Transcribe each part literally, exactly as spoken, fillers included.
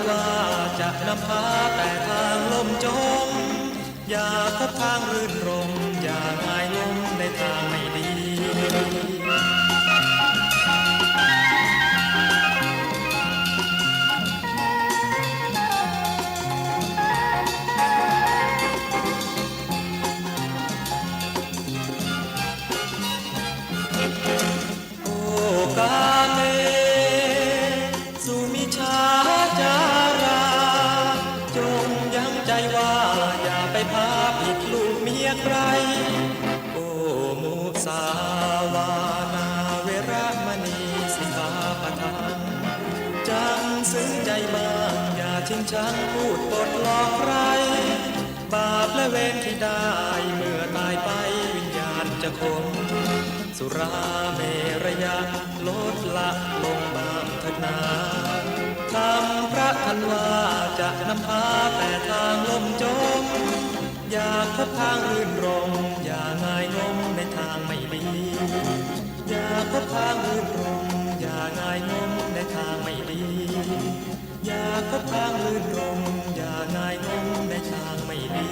ว่าจะนำพาแต่ทางล่มจม อย่าคบทางรื่นรม อย่างายงมในทางไม่ดี โอกาเม สุมิจฉาจารา จงยั้งใจว่าอย่าไปพาผิดลูกเมียใคร โอ มุสาวานาเวระมณีสิกขาปะทัง จำซึ้งใจบ้างอย่าชิงชังพูดปดหลอกใคร บาปและเวรที่ได้เมื่อตายไปวิญญาณจะขม สุราเมรยะลดละลงบ้างเถิดนา คำพระท่านว่าจะนำพาแต่ทางล่มจม อย่าคบทางรื่นรม อย่างายงมในทางไม่ดี อย่าคบทางรื่นรม อย่างายงมในทางไม่ดี อย่าคบทางรื่นรม อย่างายงมในทางไม่ดี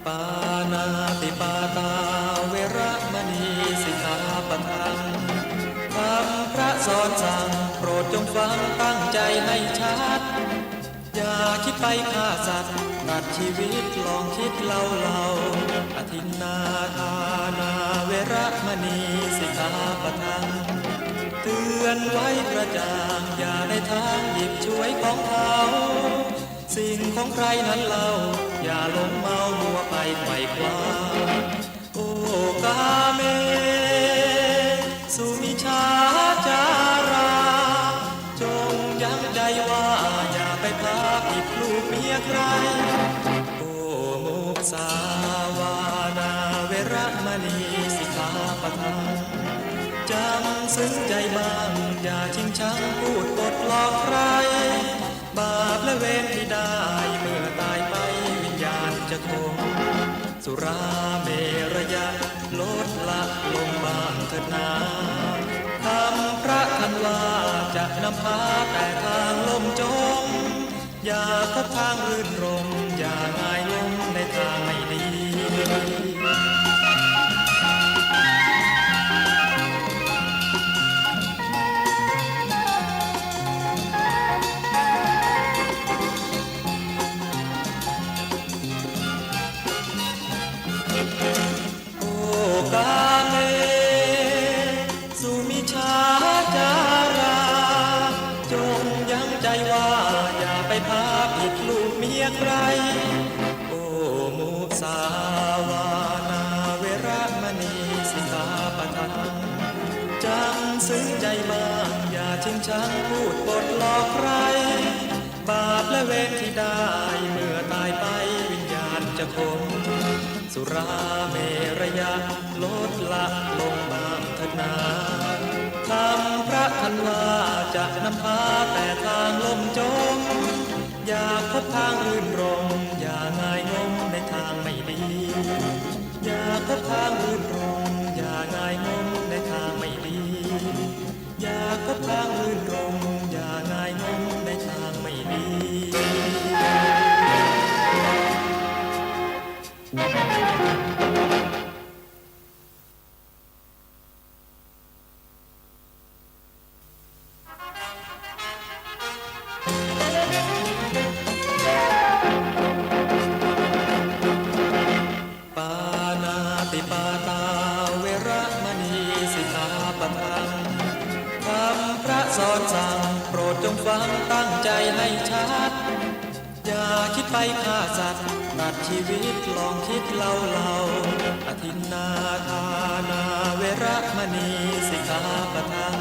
ปาณาติปาตาเวระมณีสิกขาปะทัง คำพระสอนสั่งโปรดจงฟังตั้งใจให้ชัด อย่าคิดไปฆ่าสัตว์ตัดชีวิตลองคิดเล่าๆ อทินนาทานาเวระมณีสิกขาปะทัง เตือนไว้กระจ่างอย่าในทางหยิบฉวยของเขา สิ่งของใครนั้นเล่า อย่าหลงเมามัวไปไขว่คว้า โอกาเม สุมิจฉาจารา จงยั้งใจว่าอย่าไปพาผิดลูกเมียใคร โอ มุสาวานาเวระมณีสิกขาปะทัง จำซึ้งใจบ้างอย่าชิงชังพูดปดหลอกใคร บาปและเวรที่ได้เมื่อตายไปวิญญาณจะขม สุราเมรยะลดละลงบ้างเถิดนา คำพระท่านว่าจะนำพาแต่ทางล่มจม อย่าคบทางรื่นรม อย่างายงมในทางไม่ดี โอกาเม สุมิจฉาจารา จงยั้งใจว่าอย่าไปพาผิดลูกเมียใคร โอ มุสาวานาเวระมณีสิกขาปะทัง จำซึ้งใจบ้างอย่าชิงชังพูดปดหลอกใคร บาปและเวรที่ได้เมื่อตายไปวิญญาณจะขม สุราเมรยะลดละลงบ้างเถิดนา คำพระท่านว่าจะนำพาแต่ทางล่มจม อย่าคบทางรื่นรม อย่างายงมในทางไม่ดี อย่าคบทางรื่นรม อย่างายงมในทางไม่ดี อย่าคบทางรื่นรม อย่างายงมในทางไม่ดี ปาณาติปาตาเวระมณีสิกขาปะทัง คำพระสอนสั่งโปรดจงฟังตั้งใจให้ชัด อย่าคิดไปฆ่าสัตว์ตัดชีวิตลองคิดเล่าๆ อทินนาทานาเวระมณีสิกขาปะทัง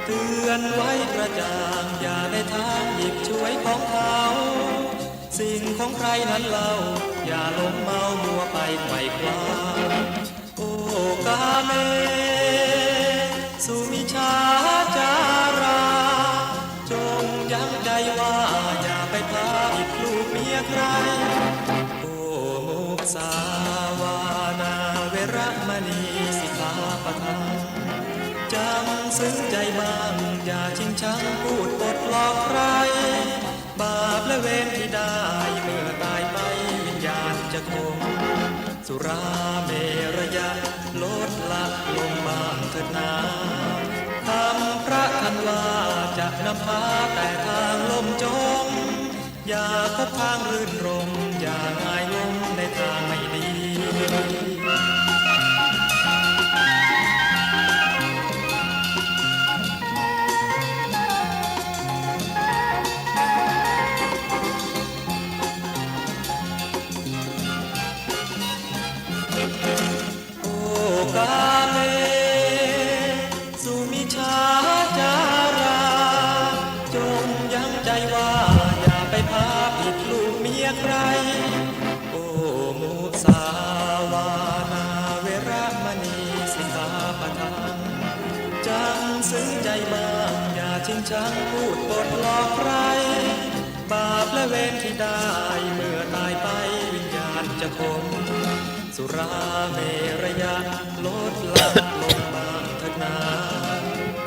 เตือนไว้กระจ่างอย่าในทางหยิบฉวยของเขา สิ่งของใครนั้นเล่า อย่าหลงเมามัวไปไขว่คว้า โอกาเม สุมิจฉา ประทาน จำซึ้งใจบ้าง อย่าชิงชังพูดปดหลอกใคร บาปและเวรที่ได้ เมื่อตายไปวิญญาณจะคง สุราเมรยะ ลดละลงบ้างเถิดนา คำพระท่านว่าจะนำพาแต่ทางล่มจม อย่าคบทางรื่นรม อย่างายงมในทางไม่ดี โอกาเม สุมิจฉาจารา จงยั้งใจว่า อย่าไปพาผิดลูกเมียใคร โอ มุสาวาทา เวระมณี สิกขาปะทัง จำซึ้งใจบ้าง อย่าชิงชังพูดปดหลอกใคร บาปและเวรที่ได้ เมื่อตายไปวิญญาณจะคง สุราเมรยะ ลดละลงบ้างเถิดนา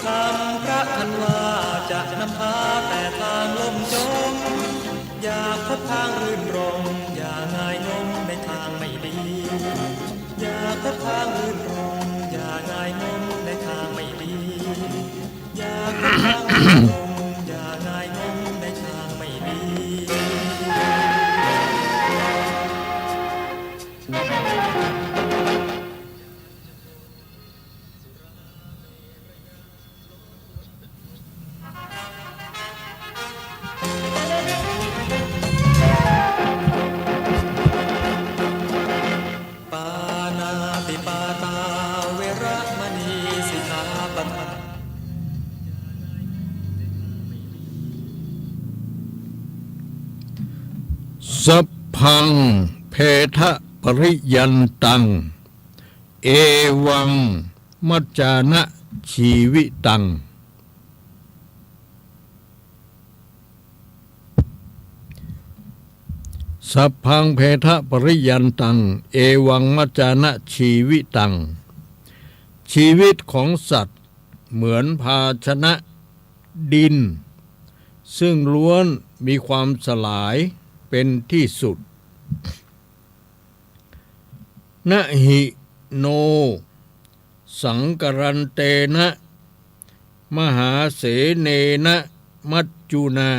คำพระท่านว่าจะนำพาแต่ทางล่มจม อย่าคบทางรื่นรม อย่างายงมในทางไม่ดี อย่าคบทางรื่นรม อย่างายงมในทางไม่ดี อย่าคบทางรื่นรม อย่างายงมในทางไม่ดี ปาณาติปาตา เวระมณี สิกขาปะทัง สัพพัง เพทะปริยันตัง เอวัง มัจจานะ ชีวิตัง สัพพัง เพทะปริยันตัง เอวัง มัจจานะ ชีวิตัง ชีวิตของสัตว์เหมือนภาชนะดิน ซึ่งล้วนมีความสลายเป็นที่สุด นะหิ โน สังกรันเตนะ มหาเสเนนะ มัจจุนา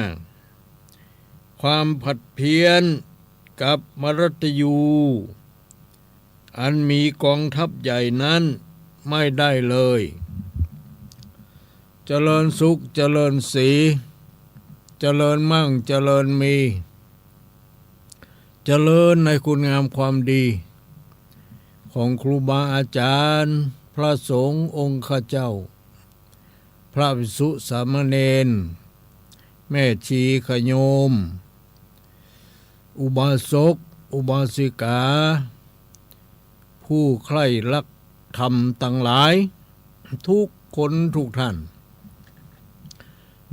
ความผัดเพี้ยนกับมรัตยู อันมีกองทัพใหญ่นั้นไม่ได้เลย เจริญสุข เจริญศรี เจริญมั่ง เจริญมี เจริญในคุณงามความดี ของครูบาอาจารย์ พระสงฆ์องค์ข้าเจ้า พระภิกษุสามเณร แม่ชีขโยม อุบาสก อุบาสิกา ผู้ใคร่รักธรรมตังหลาย ทุกคนทุกท่าน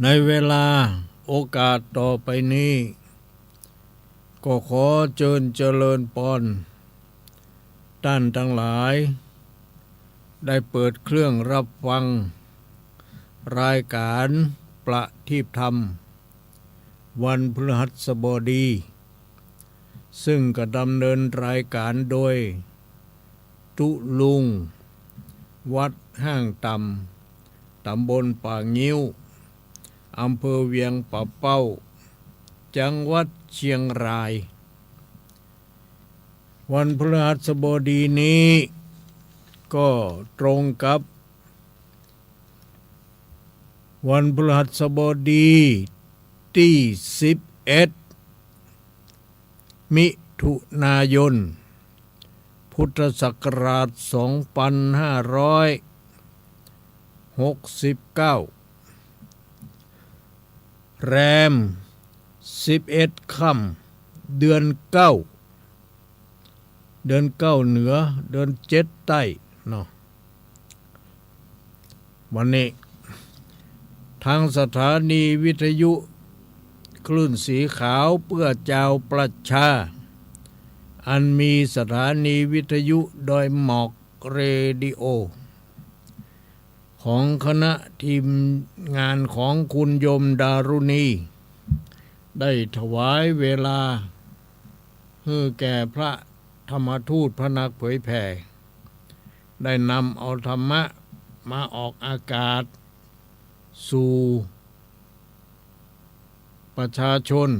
ในเวลาโอกาสต่อไปนี้ ก็ขอเจิญเจริญปอน ต้านตังหลาย ได้เปิดเครื่องรับฟัง รายก๋านประทีปธรรม วันพฤหัสบดี ซึ่งก็ดำเนินรายก๋านโดย ตุ๊ลุง วัดห้างต่ำ ตำบลป่างิ้ว อำเภอเวียงป่าเป้า จังหวัดเชียงราย วันพฤหัสบดีนี้ ก็ตรงกับ วันพฤหัสบดีตี้สิบเอ็ด มิถุนายน พุทธศักราชสองพันห้าร้อยหกสิบเก้า แรมสิบเอ็ดค่ำ เดือนเก้า เดือนเก้าเหนือ เดือนเจ็ดใต้เนาะ วันนี้ ทางสถานีวิทยุคลื่นสีขาวเพื่อจาวประชา อันมีสถานีวิทยุดอยหมอก เรดิโอ ของคณะทีมงานของคุณโยมดารุณี ได้ถวายเวลาหื้อแก่พระธรรมทูตพระนักเผยแผ่ ได้นำเอาธรรมะมาออกอากาศสู่ประชาชน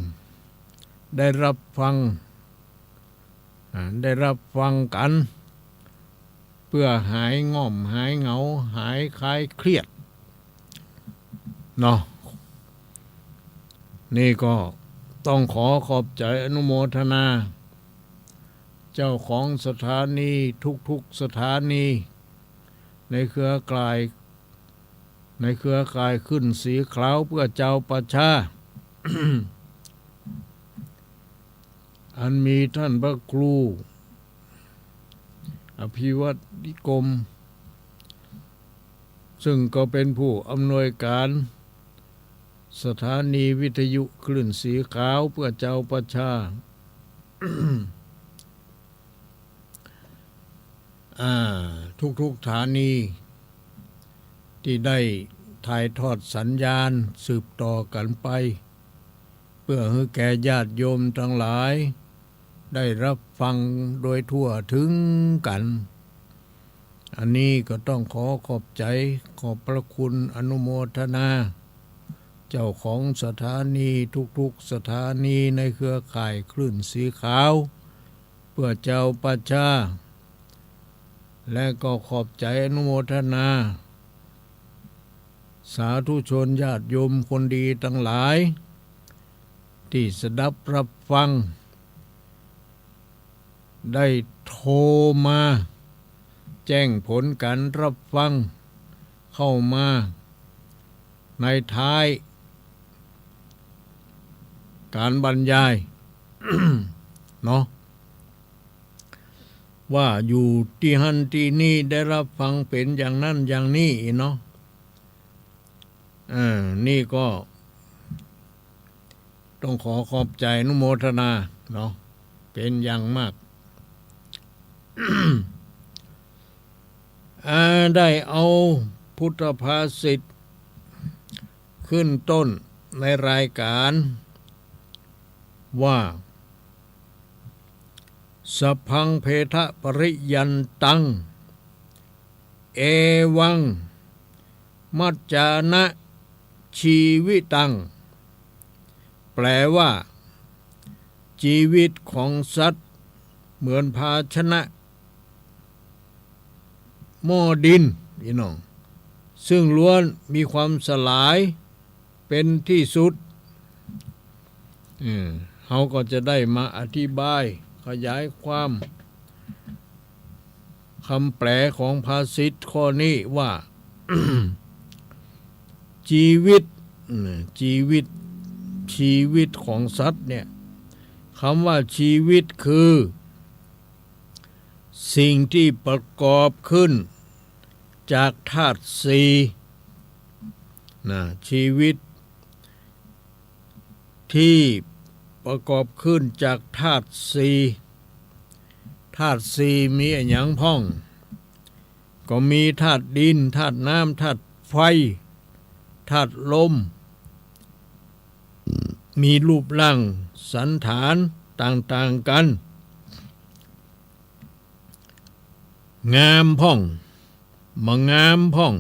ได้รับฟัง อ่า ได้รับฟังกั๋น เปื้อหายง่อมหายเหงา หายคลายเครียด เนาะ นี่ก็ต้องขอขอบใจ๋อนุโมทนา เจ้าของสถานีทุกๆ สถานี ในเครือข่าย ในเครือข่ายคลื่นสีขาวเปื้อจาวประชา อันมีต้านพระครู อภิวัตนิคม ซึ่งก็เป๋นผู้อำนวยก๋านสถานีวิทยุคลื่นสีขาวเปื้อจาวประชา อ่า ทุกๆ สถานี ตี้ได้ถ่ายทอดสัญญาณสืบต่อกั๋นไป เปื้อหื้อแก่ญาติโยมตังหลาย ได้รับฟังโดยทั่วเถิงกั๋น อันนี้ก็ต้องขอขอบใจ๋ ขอบพระคุณอนุโมทนา เจ้าของสถานีทุกๆ สถานีในเครือข่ายคลื่นสีขาว เปื้อจาวประชา และก็ขอบใจ๋อนุโมทนา สาธุชนญาติโยมคนดีตังหลาย ตี้สดับรับฟัง ได้โทรมาแจ้งผลก๋านรับฟัง เข้ามาในท้ายก๋านบรรยาย เนาะ ว่าอยู่ตี้หั้นตี้นี่ได้รับฟังเป๋นอย่างนั้นอย่างนี้เนาะ อ่า นี่ก็ต้องขอขอบใจ๋อนุโมทนาเนาะ เป๋นอย่างมาก อ่า ได้เอาพุทธภาษิตขึ้นต้นในรายก๋านว่า สัพพังเพทะปริยันตัง เอวัง มัจจานะชีวิตัง แปลว่า ชีวิตของสัตว์เหมือนภาชนะหม้อดิน พี่น้อง ซึ่งล้วนมีความสลาย เป๋นตี้สุด เออ เฮาก็จะได้มาอธิบายขยายความกำแปลของภาษิตข้อนี้ว่า ชีวิต อืม ชีวิต ชีวิตของสัตว์เนี่ย กำว่าชีวิตคือ สิ่งตี้ประกอบขึ้นจากธาตุสี่ นะ ชีวิตตี้ประกอบขึ้นจากธาตุสี่ ธาตุสี่มีอะหยังพ่อง ก็มีธาตุดิน ธาตุน้ำ ธาตุไฟ ธาตุลม มีรูปร่างสันฐานต่างๆ กั๋น งามพ่อง บ่งามพ่อง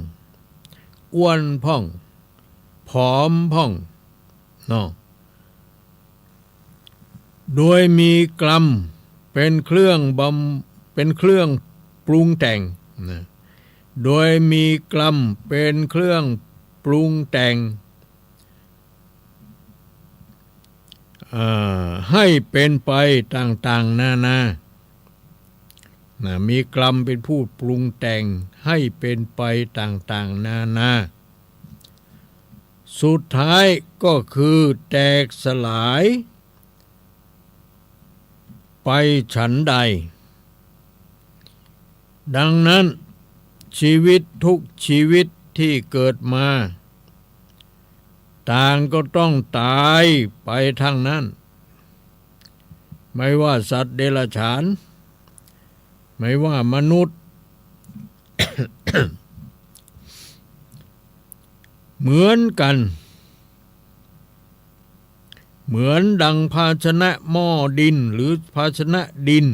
อ้วนพ่อง ผอมพ่อง เนาะ โดยมีกรรมเป๋นเครื่องบำ- เป๋นเครื่องปรุงแต่ง นะ โดยมีกรรมเป๋นเครื่องปรุงแต่ง เอ่อ หื้อเป๋นไปต่างๆ นานา นะ มีกรรมเป๋นผู้ปรุงแต่งหื้อเป๋นไปต่างๆ นานา สุดท้ายก็คือแตกสลายไปฉันใด ดังนั้น ชีวิตทุกชีวิตตี้เกิดมา ต่างก็ต้องต๋ายไปตังนั้น ไม่ว่าสัตว์เดรัจฉาน ไม่ว่ามนุษย์ เหมือนกัน เหมือนดังภาชนะหม้อดินหรือภาชนะดิน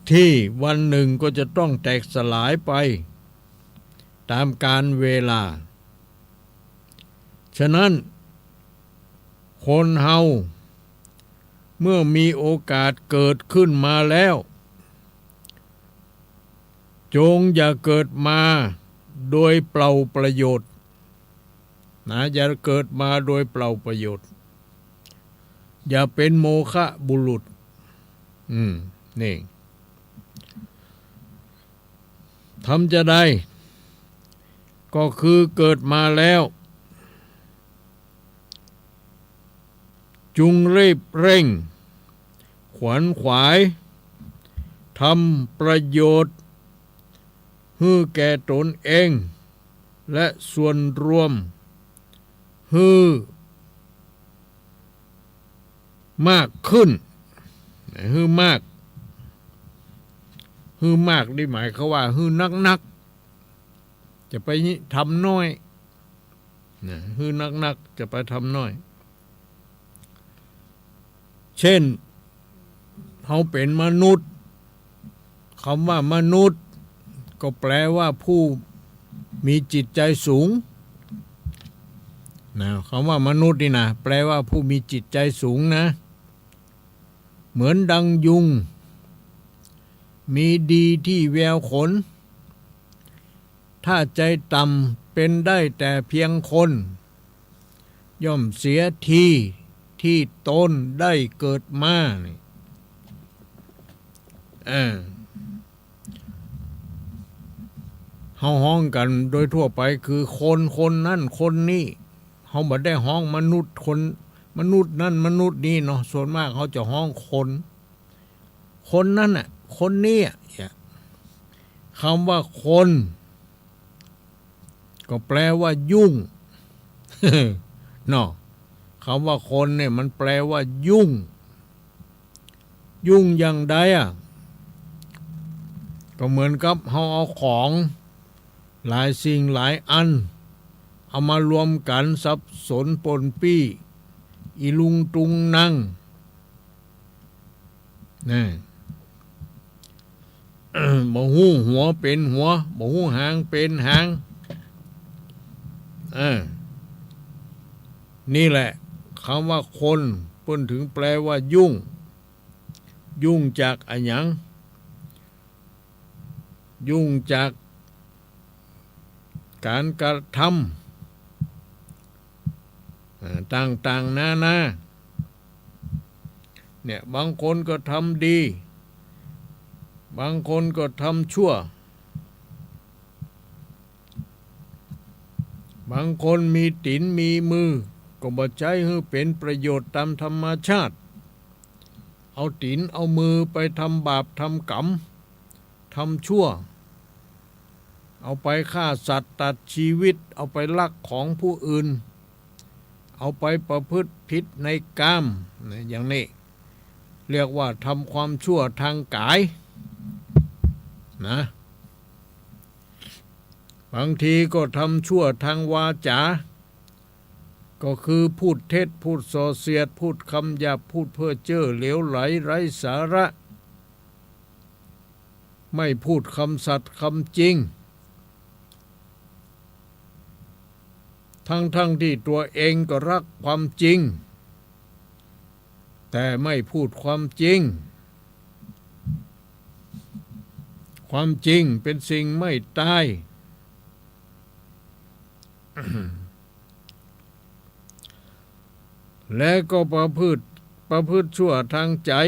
ที่วันหนึ่งก็จะต้องแตกสลายไปตามกาลเวลา ฉะนั้น คนเฮาเมื่อมีโอกาสเกิดขึ้นมาแล้ว จงอย่าเกิดมาโดยเปล่าประโยชน์นะ อย่าเกิดมาโดยเปล่าประโยชน์ อย่าเป็นโมฆะบุรุษ อืม นี่ ทำจาใด ก็คือเกิดมาแล้ว จุงรีบเร่ง ขวนขวาย ทำประโยชน์ หื้อแก่ตนเอง และส่วนรวม หื้อ มากขึ้น หื้อมาก หื้อมากนี่หมายความว่า หื้อนักๆ จะไปทำน้อยนะ หื้อนักๆ จะไปทำน้อย เช่น เฮาเป๋นมนุษย์ คำว่ามนุษย์ ก็แปลว่าผู้มีจิตใจสูงนะ คำว่ามนุษย์นี่นะ แปลว่าผู้มีจิตใจสูงนะ เหมือนดังยุง มีดีตี้แววขน ถ้าใจต่ำเป๋นได้แต่เพียงคน ย่อมเสียทีตี้ตนได้เกิดมา นี่ เออ เฮาฮ้องกั๋นโดยทั่วไปคือคน คนนั้น คนนี้ เฮาบ่ได้ฮ้องมนุษย์คน มนุษย์นั้น มนุษย์นี้เนาะ ส่วนมากเฮาจะฮ้องคน คนนั้นน่ะ คนนี้อะ เนี่ย คำว่าคน ก็แปลว่ายุ่ง เนาะ คำว่าคนเนี่ยมันแปลว่ายุ่ง ยุ่งอย่างใดอะ ก็เหมือนกับเฮาเอาของหลายสิ่งหลายอัน เอามารวมกั๋นสับสนปนปี้ อีลุงตุงนัง นะ บ่ฮู้หัวเป๋นหัว บ่ฮู้หางเป๋นหาง เออ นี่แหละ คำว่าคน เปิ้นถึงแปลว่ายุ่ง ยุ่งจากอะหยัง ยุ่งจากก๋านกระทำ อ่า ต่างๆ นานา เนี่ย บางคนก็ทำดี บางคนก็ทำชั่ว บางคนมีตี๋นมีมือ ก็บ่ใจ๊หื้อเป๋นประโยชน์ต๋ามธรรมชาติ เอาตี๋นเอามือไปทำบาปทำก๋รรม ทำชั่ว เอาไปฆ่าสัตว์ตัดชีวิต เอาไปลักของผู้อื่น เอาไปประพฤติผิดในกาม นะ อย่างนี้ เรียกว่าทำความชั่วทางก๋าย นะ บางทีก็ทำชั่วทางวาจา ก็คือพูดเท็จ พูดส่อเสียด พูดกำหยาบ พูดเพ้อเจ้อเหลวไหลไร้สาระ ไม่พูดกำสัตย์กำจริง ทั้งๆ ตี้ตั๋วเองก็ฮักความจริง แต่ไม่พูดความจริง ความจริงเป๋นสิ่งไม่ต๋าย และก็ประพฤติ ประพฤติชั่วทางใจ๋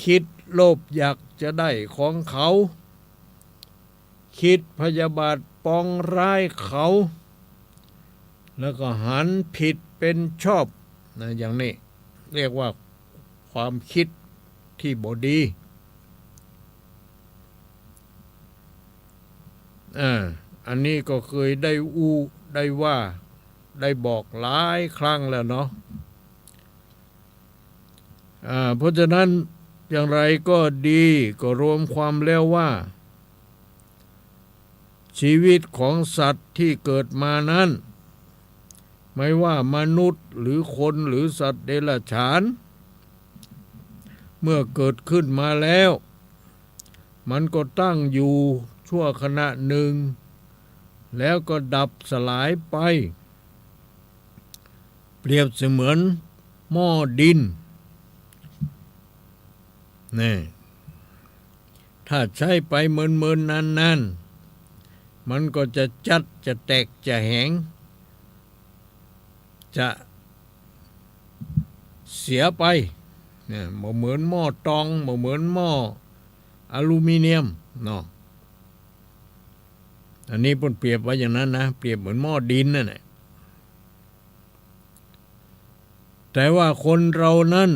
กึ๊ดโลภอยากจะได้ของเขา กึ๊ดพยาบาทปองร้ายเขา แล้วก็หันผิดเป๋นชอบ นะ อย่างนี้ เรียกว่าความกึ๊ดตี้บ่ดี อ่า อันนี้ก็เกยได้อู้ ได้ว่า ได้บอกหลายครั้งแล้วเนาะ อ่า เพราะฉะนั้น อย่างไรก็ดี ก็รวมความแล้วว่า ชีวิตของสัตว์ที่เกิดมานั้น ไม่ว่ามนุษย์หรือคนหรือสัตว์เดรัจฉาน เมื่อเกิดขึ้นมาแล้ว มันก็ตั้งอยู่ชั่วขณะหนึ่ง แล้วก็ดับสลายไป เปรียบเสมือนหม้อดิน นี่ ถ้าใช้ไปเมินๆ นานๆ มันก็จะจัด จะแตก จะแหง จะเสียไป เนี่ย บ่เหมือนหม้อตอง บ่เหมือนหม้ออลูมิเนียมเนาะ อันนี้เปิ้นเปรียบไว้อย่างนั้นนะ เปรียบเหมือนหม้อดินนั่นแหละ แต่ว่าคนเรานั้น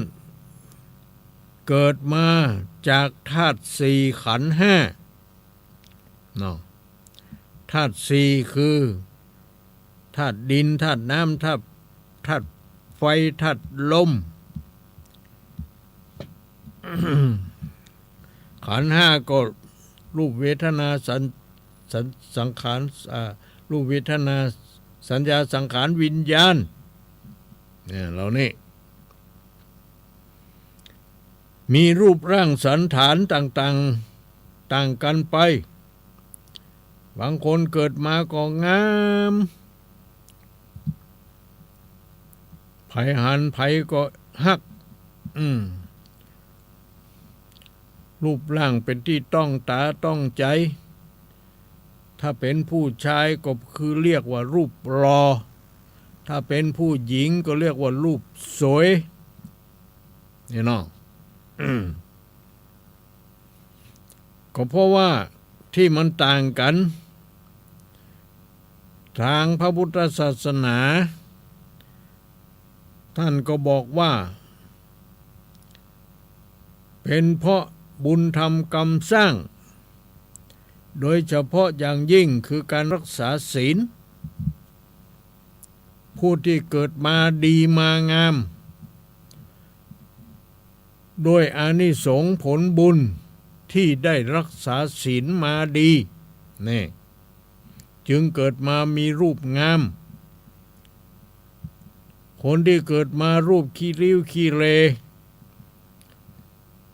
เกิดมาจากธาตุสี่ขันธ์ห้าเนาะ ธาตุสี่คือ ธาตุดิน ธาตุน้ำ ธาตุ ธาตุไฟ ธาตุลม ขันธ์ห้าก็รูป เวทนา สัญ- สัญ- สังขาร อ่า รูป เวทนา สัญญา สังขาร วิญญาณ เนี่ย เหล่านี้ มีรูปร่างสันฐานต่างๆ ต่างกันไป บางคนเกิดมาก็งาม ใผหันใผก็ฮัก อืม รูปร่างเป็นตี้ต้องต๋าต้องใจ๋ ถ้าเป็นผู้ชายก็คือเรียกว่ารูปหล่อ ถ้าเป็นผู้หญิงก็เรียกว่ารูปสวย นี่เนาะ อืม ก็เพราะว่าตี้มันต่างกัน ตางพระพุทธศาสนา ต้านก็บอกว่า เป๋นเพราะบุญทำกรรมสร้าง โดยเฉพาะอย่างยิ่งคือการรักษาศีล ผู้ตี้เกิดมาดีมางาม ด้วยอานิสงส์ผลบุญตี้ได้รักษาศีลมาดี นี่ จึงเกิดมามีรูปงาม คนตี้เกิดมารูปขี้ริ้วขี้เหร่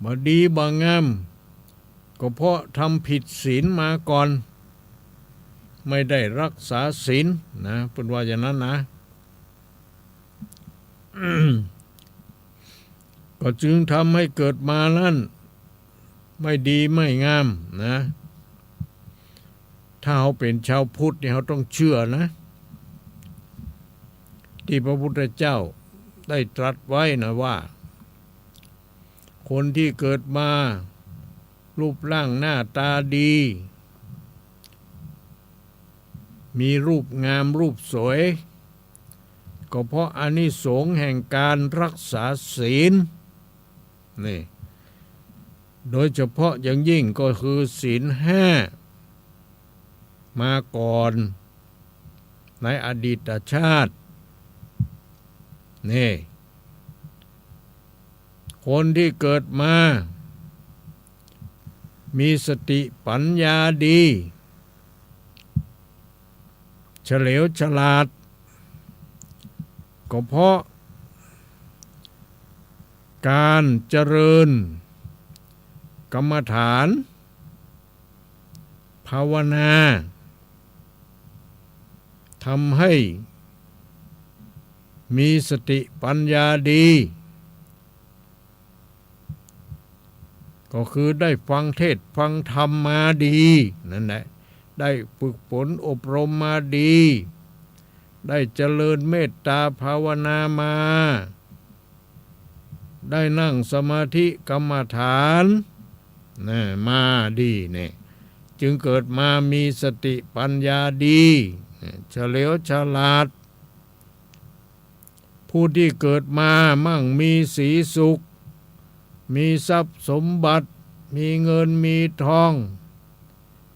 บ่ดีบ่งาม ก็เพราะทำผิดศีลมาก่อน ไม่ได้รักษาศีลนะ เปิ้นว่าอย่างนั้นนะ ก็จึงทำให้เกิดมานั้น ไม่ดีไม่งามนะ ถ้าเฮาเป๋นชาวพุทธนี่เฮาต้องเจื้อนะ ตี้พระพุทธเจ้าได้ตรัสไว้นะว่า คนตี้เกิดมารูปร่างหน้าต๋าดี มีรูปงามรูปสวย ก็เพราะอานิสงส์แห่งการรักษาศีล นี่ โดยเฉพาะอย่างยิ่งก็คือศีลห้า มาก่อนในอดีตชาติ นี่ คนตี้เกิดมา มีสติปัญญาดี เฉลียวฉลาด ก็เพราะการเจริญกรรมฐาน ภาวนา ทำให้มีสติปัญญาดี ก็คือได้ฟังเทศน์ฟังธรรมมาดี นั่นแหละ ได้ฝึกฝนอบรมมาดี ได้เจริญเมตตาภาวนามา ได้นั่งสมาธิกรรมฐาน นะ มาดีเนี่ย จึงเกิดมามีสติปัญญาดี เฉลียวฉลาด ผู้ตี้เกิดมามั่งมีสีสุข มีทรัพย์สมบัติ มีเงินมีทอง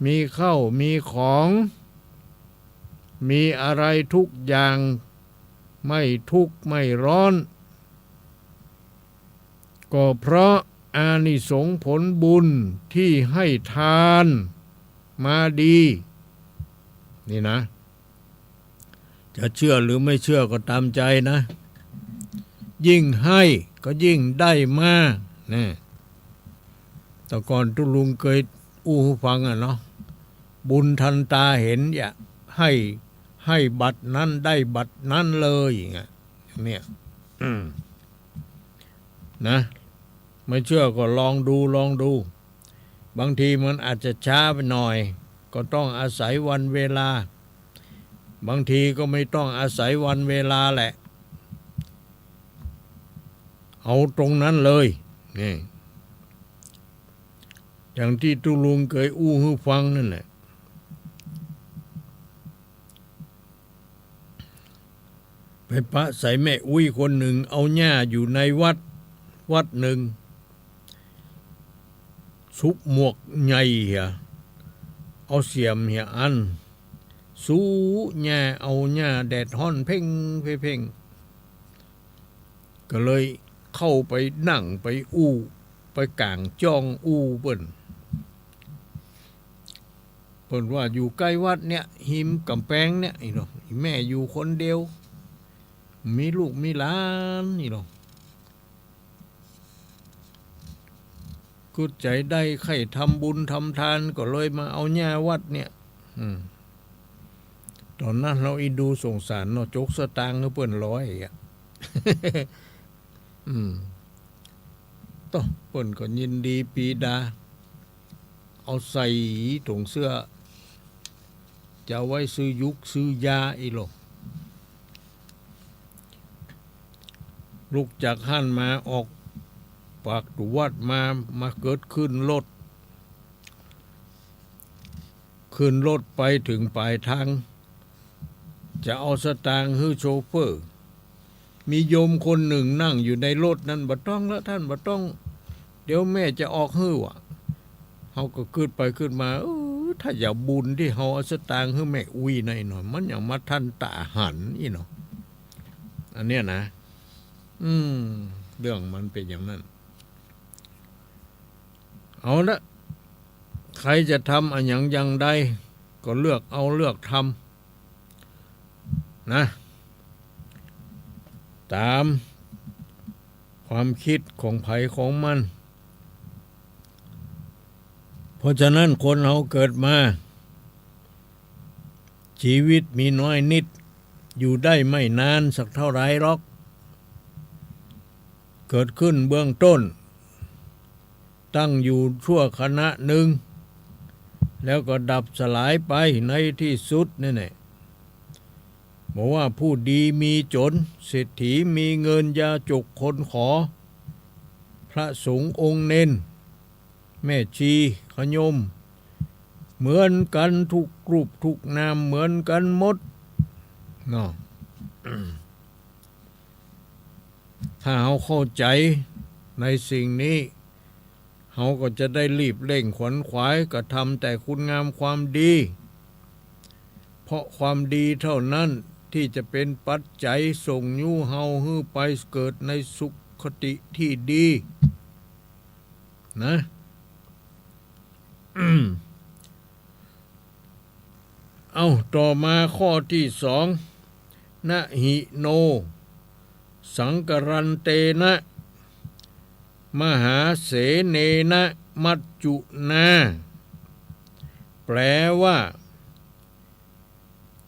มีข้าวมีของ มีอะไรทุกอย่าง ไม่ทุกข์ไม่ร้อน ก็เพราะ อานิสงส์ผลบุญตี้ให้ทานมาดี นี่นะ จะเจื้อหรือไม่เจื้อก็ต๋ามใจ๋นะ ยิ่งให้ก็ยิ่งได้มา นี่ แต่ก่อนตุ๊ลุงเกยอู้หื้อฟังอะเนาะ บุญทันต๋าเห็น อย่า ให้ ให้บัดนั้นได้บัดนั้นเลย อย่างเงี้ย เนี่ย อืม นะ ไม่เจื้อก็ลองดู ลองดู บางทีมันอาจจะจ๊าไปหน่อย ก็ต้องอาศัยวันเวลา บางทีก็ไม่ต้องอาศัยวันเวลาแหละ เอาตรงนั้นเลย นี่ อย่างตี้ตุ๊ลุงเกยอู้หื้อฟังนั่นแหละ ไปปะใส่แม่อุ๊ยคนนึ่ง เอาหญ้าอยู่ในวัด วัดนึ่ง สุบหมวกใหญ่เหีย เอาเสียมเหียอัน สูหญ้า เอาหญ้า แดดฮ้อนเพ็งเพ่ง ก็เลยเข้าไปนั่งไปอู้ ไปก๋างจ้องอู้เปิ้น เปิ้นว่าอยู่ใก้วัดเนี่ย ฮิมก๋ำแปงเนี่ย อี้เนาะ แม่อยู่คนเดียว มีลูกมีหลาน อี้เนาะ กึ๊ดใจ๋ได้ใค่ทำบุญทำตาน ก็เลยมาเอาหญ้าวัดเนี่ย อืม ต๋อนนั้นเฮาอีดูสงสารเนาะ จกสตางค์หื้อเปิ้นร้อยอะ อืม โต้ เปิ้นก็ยินดีปรีดา เอาใส่ถุงเสื้อ จะเอาไว้ซื้อยุกซื้อยาอี้โล ลุกจากหั้นมา ออกปากตู๋วัดมา มาเกิดขึ้นรถ ขึ้นรถไปเถิงป๋ายตาง จะเอาสตางค์หื้อโชเฟอร์ มีโยมคนนึ่งนั่งอยู่ในรถนั้น บ่ต้องละต้าน บ่ต้อง เดี๋ยวแม่จะออกหื้อว่ะ เฮาก็กึ๊ดไปกึ๊ดมา เออ ถ้าจะบุญตี้เฮาเอาสตางค์หื้อแม่อุ๊ยหน่อยหน่อย มันยังมาทันต๋าหันอี้เนาะ อันเนี้ยนะ อืม เรื่องมันเป๋นอย่างนั้น เอาละ ใผจะทำอะหยังอย่างใด ก็เลือกเอาเลือกทำ นะ ต๋ามความกึ๊ดของใผของมัน เพราะฉะนั้นคนเฮาเกิดมา จีวิตมีน้อยนิด อยู่ได้ไม่นานสักเต้าใดหรอก เกิดขึ้นเบื้องต้น ตั้งอยู่ชั่วขณะนึ่ง แล้วก็ดับสลายไปในตี้สุดนั่นแหละ บ่ว่าผู้ดีมีจ๋น เศรษฐีมีเงิน ยาจกคนขอ พระสงฆ์องค์เณร แม่ชีขะโยม เหมือนกั๋นกู้รูปกู้นาม เหมือนกั๋นหมด เนาะ ถ้าเฮาเข้าใจ๋ในสิ่งนี้ เฮาก็จะได้รีบเร่งขวนขวายกระทำแต่คุณงามความดี เพราะความดีเท่านั้นตี้จะเป๋นปัจจัยส่งยู้เฮาหื้อไปเกิดในสุคติตี้ดี นะ เอ้า ต่อมาข้อตี้สอง นะหิโน สังกรันเตนะ มหาเสเนนะ มัจจุนา แปลว่า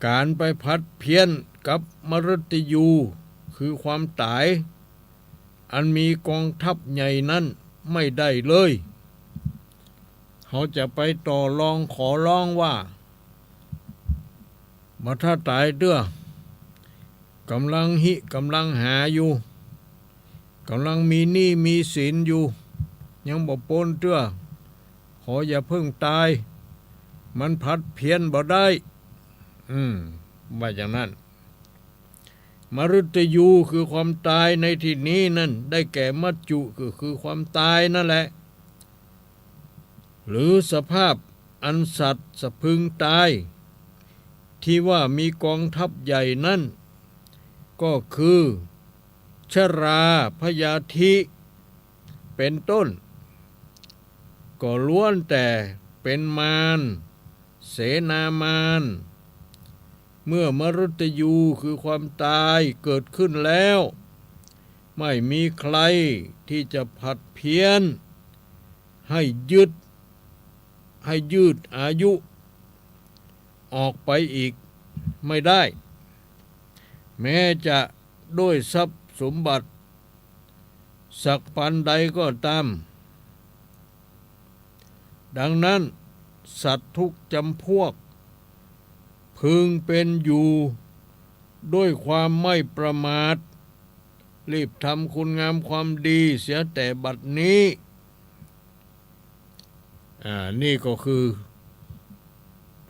ก๋านไปผัดเพี้ยนกับมฤตยู คือความต๋าย อันมีกองทัพใหญ่นั้นไม่ได้เลย เฮาจะไปต่อรองขอร้องว่า บ่ถ้าต๋ายเตื้อ ก๋ำลังหิ ก๋ำลังหาอยู่ ก๋ำลังมีหนี้มีสินอยู่ ยังบ่ป๊นเตื้อ ขออย่าเพิ่งต๋าย มันผัดเพี้ยนบ่ได้ อืม ว่าอย่างนั้น มฤตยูคือความต๋ายในตี้นี้นั้น ได้แก่มัจจุ ก็คือความต๋ายนั่นแหละ หรือสภาพอันสัตว์สะพึงต๋าย ตี้ว่ามีกองทัพใหญ่นั้น ก็คือ ชราพยาธิ เป๋นต้น ก็ล้วนแต่เป๋นมาร เสนามาร เมื่อมฤตยูคือความต๋ายเกิดขึ้นแล้ว ไม่มีใครที่จะผัดเพี้ยน หื้อยืด หื้อยืดอายุออกไปอีกไม่ได้ แม้จะด้วยทรัพย์สมบัติสักปานใดก็ต๋าม ดังนั้นสัตว์ทุกจำพวก พึงเป๋นอยู่ด้วยความไม่ประมาท รีบทำคุณงามความดีเสียแต่บัดนี้ อ่า นี่ก็คือ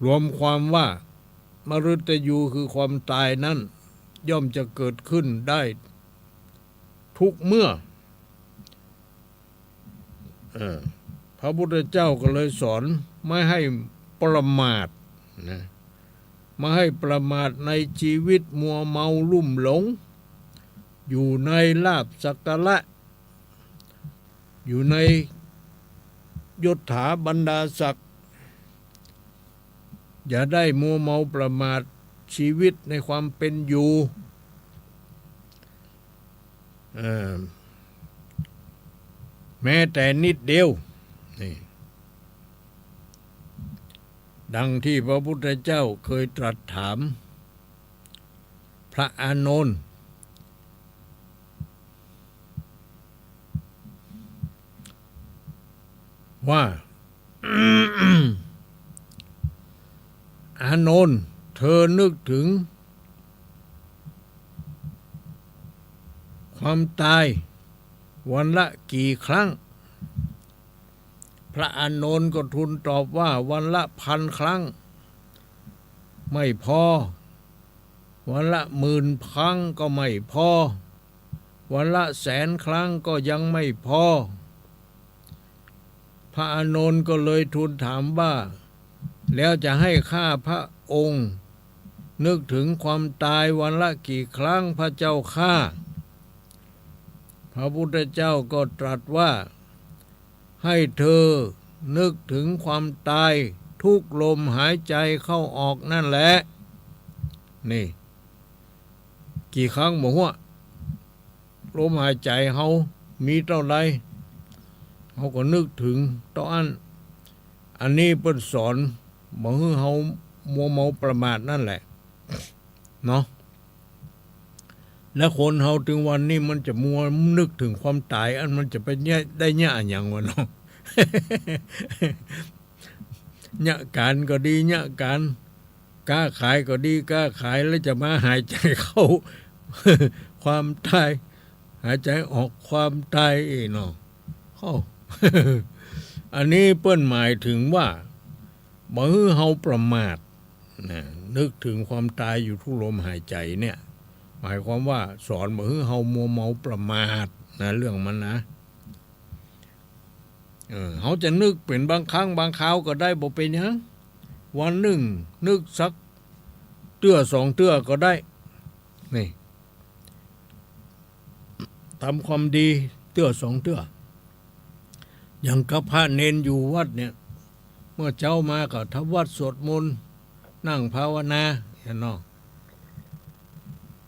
รวมความว่ามฤตยูคือความต๋ายนั้น ย่อมจะเกิดขึ้นได้ทุกเมื่อ เออ พระพุทธเจ้าก็เลยสอนไม่ให้ประมาทนะ ไม่ให้ประมาทในชีวิตมัวเมาลุ่มหลง อยู่ในลาภสักการะ อยู่ในยศถาบรรดาศักดิ์ อย่าได้มัวเมาประมาทชีวิตในความเป๋นอยู่ เอ่อ แม้แต่นิดเดียว นี่ ดังที่พระพุทธเจ้าเคยตรัสถามพระอานนท์ ว่า อานนท์ เธอนึกถึงความต๋ายวันละกี่ครั้ง พระอานนท์ก็ทูลตอบว่า วันละพันครั้งไม่พอ วันละหมื่นครั้งก็ไม่พอ วันละแสนครั้งก็ยังไม่พอ พระอานนท์ก็เลยทูลถามว่า แล้วจะให้ข้าพระองค์นึกถึงความต๋ายวันละกี่ครั้งพระเจ้าข้า พระพุทธเจ้าก็ตรัสว่า ให้เธอนึกถึงความต๋ายทุกลมหายใจเข้าออกนั่นแหละ นี่ กี่ครั้งบ่ฮู้ ลมหายใจเฮามีเต้าใด เฮาก็นึกถึงเต้าอั้น อันนี้เปิ้นสอนบ่หื้อเฮามัวเมาประมาทนั่นแหละ เนาะ และคนเฮาตึงวันนี้มันจะมัวนึกถึงความต๋าย อันมันจะไปเยียะ ได้เยียะอะหยังวะเนาะ เยียะก๋านก็ดี เยียะก๋าน ก๊าขายก็ดี ก๊าขาย แล้วจะมาหายใจ๋เข้า ความต๋าย หายใจ๋ออกความต๋ายอี้เนาะ โอ้ อันนี้เปิ้นหมายถึงว่า บ่หื้อเฮาประมาทนะ นึกถึงความต๋ายอยู่ทุกลมหายใจ๋เนี่ย หมายความว่าสอนบ่หื้อเฮามัวเมาประมาทนะ เรื่องมันนะ เออ เฮาจะนึกเป๋นบางครั้งบางคราวก็ได้ บ่เป๋นหยัง วันนึ่งนึกสักเตื้อสองเตื้อก็ได้ นี่ ทำความดีเตื้อสองเตื้อ อย่างกับพระเณรอยู่วัดเนี่ย เมื่อเจ๊ามาก็ทำวัตรสวดมนต์ นั่งภาวนา หั้นเนาะ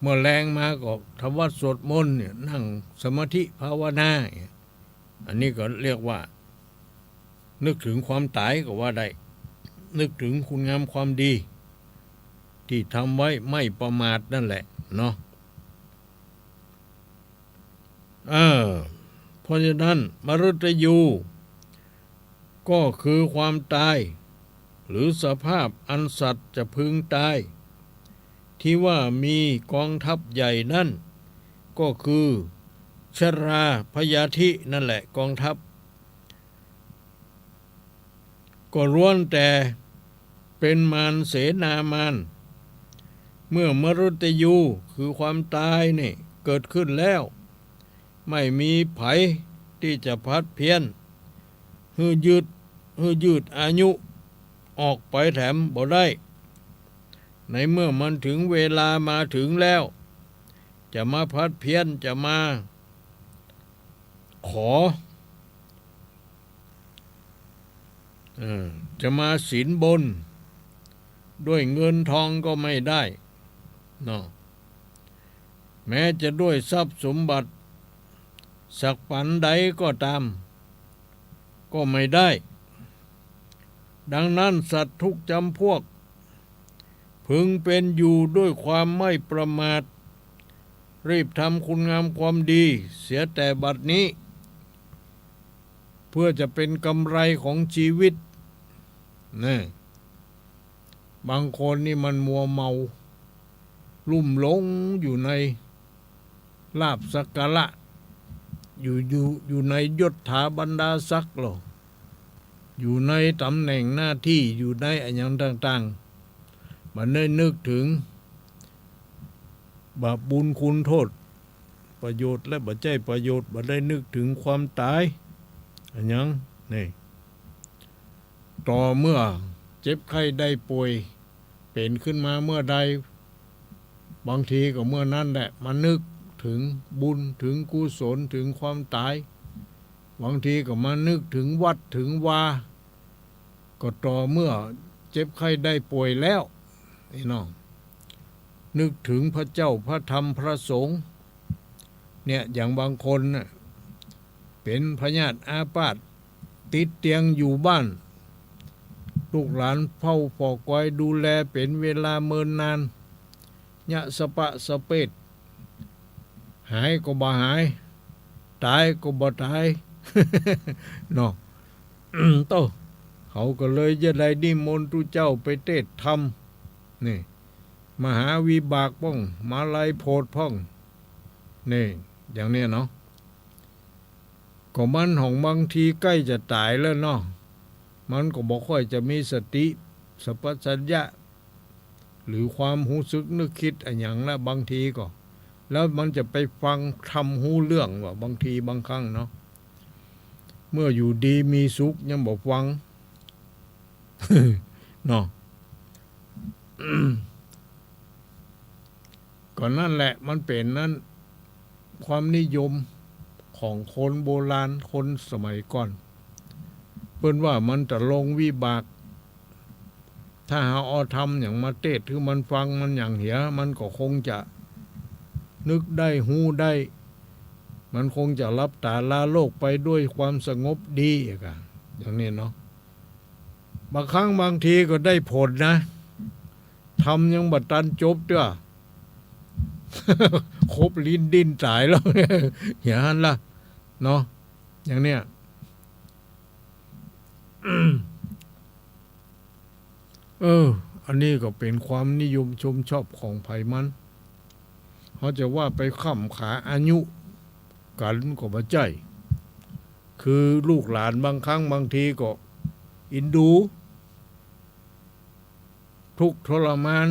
เมื่อแลงมาก็ทำวัตรสวดมนต์เนี่ย นั่งสมาธิภาวนาเนี่ย อันนี้ก็เรียกว่า นึกถึงความต๋ายก็ว่าได้ นึกถึงคุณงามความดี ตี้ทำไว้ไม่ประมาทนั่นแหละเนาะ เออ เพราะฉะนั้นมฤตยู ก็คือความต๋าย หรือสภาพอันสัตว์จะพึงต๋าย ตี้ว่ามีกองทัพใหญ่นั้น ก็คือชราพยาธินั่นแหละกองทัพ ก็ล้วนแต่เป๋นมารเสนามาร เมื่อมฤตยู คือความต๋ายนี่เกิดขึ้นแล้ว ไม่มีใผตี้จะผัดเพี้ยน หื้อยืด หื้อยืดอายุออกไปแถมบ่ได้ ในเมื่อมันถึงเวลามาถึงแล้ว จะมาผัดเพี้ยน จะมาขอ เออ จะมาสินบนด้วยเงินทองก็ไม่ได้เนาะ แม้จะด้วยทรัพย์สมบัติสักปานใดก็ตาม ก็ไม่ได้ ดังนั้นสัตว์ทุกจำพวก พึงเป็นอยู่ด้วยความไม่ประมาท รีบทำคุณงามความดีเสียแต่บัดนี้ เพื่อจะเป็นกำไรของชีวิต นะ บางคนนี่มันมัวเมา ลุ่มหลงอยู่ในลาภสักการะ อยู่ อยู่ อยู่ในยศถาบรรดาศักดิ์ลอ อยู่ในต๋ำแหน่งหน้าตี้ อยู่ในอะหยังต่างๆ บ่ได้นึกเถิงบาปบุญคุณโต้ษ ประโยชน์และบ่ใจ้ประโยชน์ บ่ได้นึกเถิงความต๋าย อะหยัง นี่ ต่อเมื่อเจ็บไข้ได้ป่วย เป๋นขึ้นมาเมื่อใด บางทีก็เมื่อนั้นแหละ มานึกเถิงบุญ เถิงกุศล เถิงความต๋าย บางทีก็มานึกเถิงวัดเถิงวา ก็ต่อเมื่อเจ็บไข้ได้ป่วยแล้ว ไอ้น้อง นึกเถิงพระเจ้า พระธรรม พระสงฆ์ เนี่ย อย่างบางคนน่ะ เป๋นพยาธิอาพาธ ติดเตียงอยู่บ้าน ลูกหลานเฝ้าเฝ้าคอยดูแลเป๋นเวลาเมินนาน ยะสะปะสะเปด หายก็บ่หาย ต๋ายก็บ่ต๋าย เนาะ โต้ เขาก็เลยจะได้นิมนต์ตุ๊เจ้าไปเตศน์ธรรม นี่ มหาวิบากพ่อง มาลัยโผดพ่อง นี่ อย่างเนี้ยเนาะ ก็มันของบางทีใก้จะต๋ายแล้วเนาะ มันก็บ่ค่อยจะมีสติสัมปชัญญะ หรือความฮู้สึกนึกกึ๊ดอะหยังละ บางทีก็ แล้วมันจะไปฟังธรรมฮู้เรื่องวะ บางทีบางครั้งเนาะ เมื่ออยู่ดีมีสุขยังบ่ฟัง เนาะ ก็นั่นแหละ มันเป๋นนั้น ความนิยมของคนโบราณ คนสมัยก่อน เปิ้นว่ามันจะลงวิบาก ถ้าเฮาเอาธรรมหยังมาเตศน์หื้อมันฟัง มันหยังเหีย มันก็คงจะนึกได้ ฮู้ได้ มันคงจะหลับต๋าลาโลกไปด้วยความสงบดีอะกะ อย่างนี้เนาะ บางครั้งบางทีก็ได้ผลนะ ธรรมยังบ่ตันจบเตื้อ ครบลิ้นดิ้นต๋ายแล้ว อย่างนั้นล่ะ เนาะ อย่างเนี้ย เออ อันนี้ก็เป๋นความนิยมชมชอบของใผมัน เฮาจะว่าไปค้ำขาอายุกั๋นก็บ่ใจ้ คือลูกหลานบางครั้งบางทีก็เอ็นดู ทุกข์ทรมาน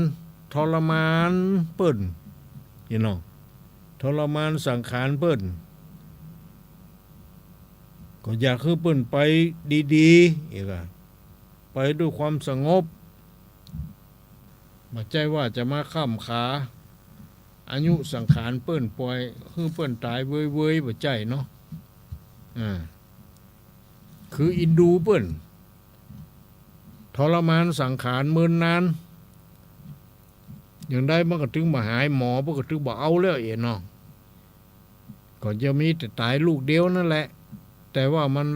ทรมานเปิ้น นี่เนาะ ทรมานสังขารเปิ้น ก็อยากหื้อเปิ้นไปดีๆ อีกอะ ไปด้วยความสงบ บ่ใจ้ว่าจะมาค้ำขาอายุสังขารเปิ้น ป่อยหื้อเปิ้นต๋ายเว้ยๆ บ่ใจ้เนาะ อ่า คือเอ็นดูเปิ้น ทรมานสังขารเมินนาน อย่างใดมันก็ตึงบ่หาย หมอเปิ้นก็ตึงบ่เอาแล้วเอ๋เนาะ ก็จะมีแต่ต๋ายลูกเดียวนั่นแหละ แต่ว่ามัน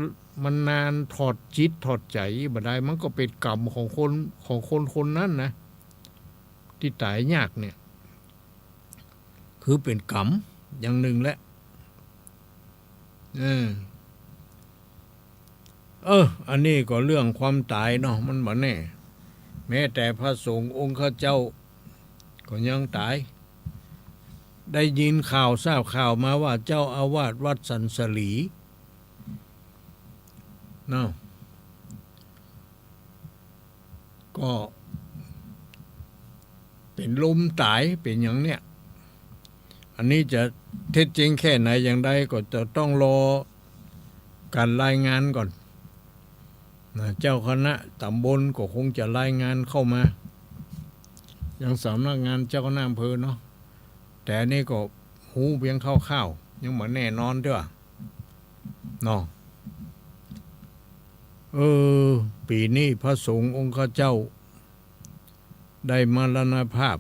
มันนานถอดจิตถอดใจ๋บ่ได้ มันก็เป๋นกรรมของคน ของคนคนนั้นนะ ตี้ต๋ายยากเนี่ย คือเป๋นกรรมอย่างนึ่งแหละ เออ เออ อันนี้ก็เรื่องความต๋ายเนาะ มันบ่แน่ แม้แต่พระสงฆ์องค์ข้าเจ้าก็ยังต๋าย ได้ยินข่าว ทราบข่าวมาว่าเจ้าอาวาสวัดสันสลี เนาะ ก็เป๋นลมต๋าย เป๋นอย่างเนี้ย อันนี้จะเท็จจริงแค่ไหนอย่างใดก็จะต้องรอก๋านรายงานก่อนนะ เจ้าคณะต๋ำบลก็คงจะรายงานเข้ามา ยังสำนักงานเจ้าคณะอำเภอเนาะ แต่อันนี้ก็ฮู้เพียงคร่าวๆ ยังบ่แน่นอนเตื้อ เนาะ เออ ปี๋นี้พระสงฆ์องค์ข้าเจ้าได้มรณภาพ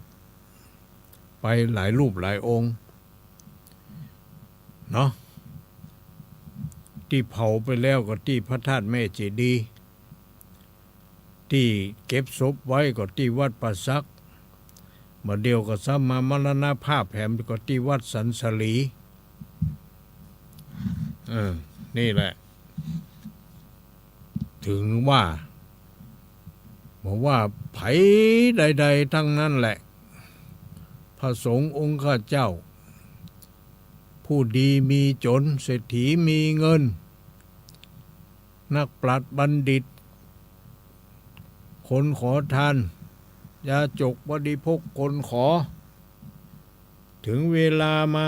ไปหลายรูปหลายองค์เนาะ ตี้เผาไปแล้วก็ตี้พระธาตุแม่เจดีย์ ตี้เก็บศพไว้ก็ตี้วัดป่าสัก บ่าเดี่ยวก็ซ้ำมามรณภาพแหมก็ตี้วัดสันสาลี เออ นี่แหละ ถึงว่า บ่ว่าใผใดๆ ทั้งนั้นแหละ พระสงฆ์องค์ข้าเจ้า ผู้ดีมีจน เศรษฐีมีเงิน นักปราชญ์บัณฑิต คนขอทาน ยาจกบริโภคคนขอ ถึงเวลามา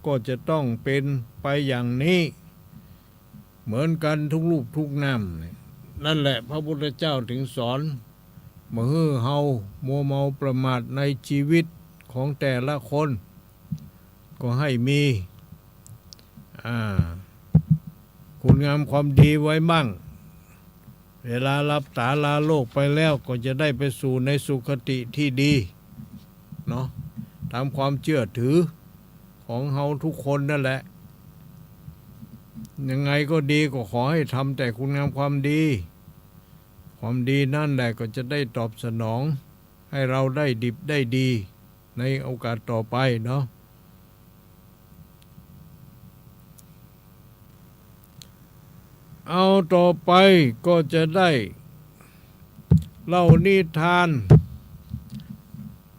ก็จะต้องเป็นไปอย่างนี้ เหมือนกันทุกรูปทุกนามเนี่ย นั่นแหละพระพุทธเจ้าถึงสอน บ่หื้อเฮามัวเมาประมาทในชีวิตของแต่ละคน ก็ให้มี อ่า คุณงามความดีไว้บ้าง เวลาหลับต๋าลาโลกไปแล้วก็จะได้ไปสู่ในสุคติตี้ดีเนาะ ต๋ามความเจื้อถือของเฮาทุกคนนั่นแหละ ยังไงก็ดีก็ขอหื้อทำแต่คุณงามความดี ความดีนั่นแหละก็จะได้ตอบสนองหื้อเฮาได้ดิบได้ดีในโอกาสต่อไปเนาะ เอาต่อไปก็จะได้เล่านิทาน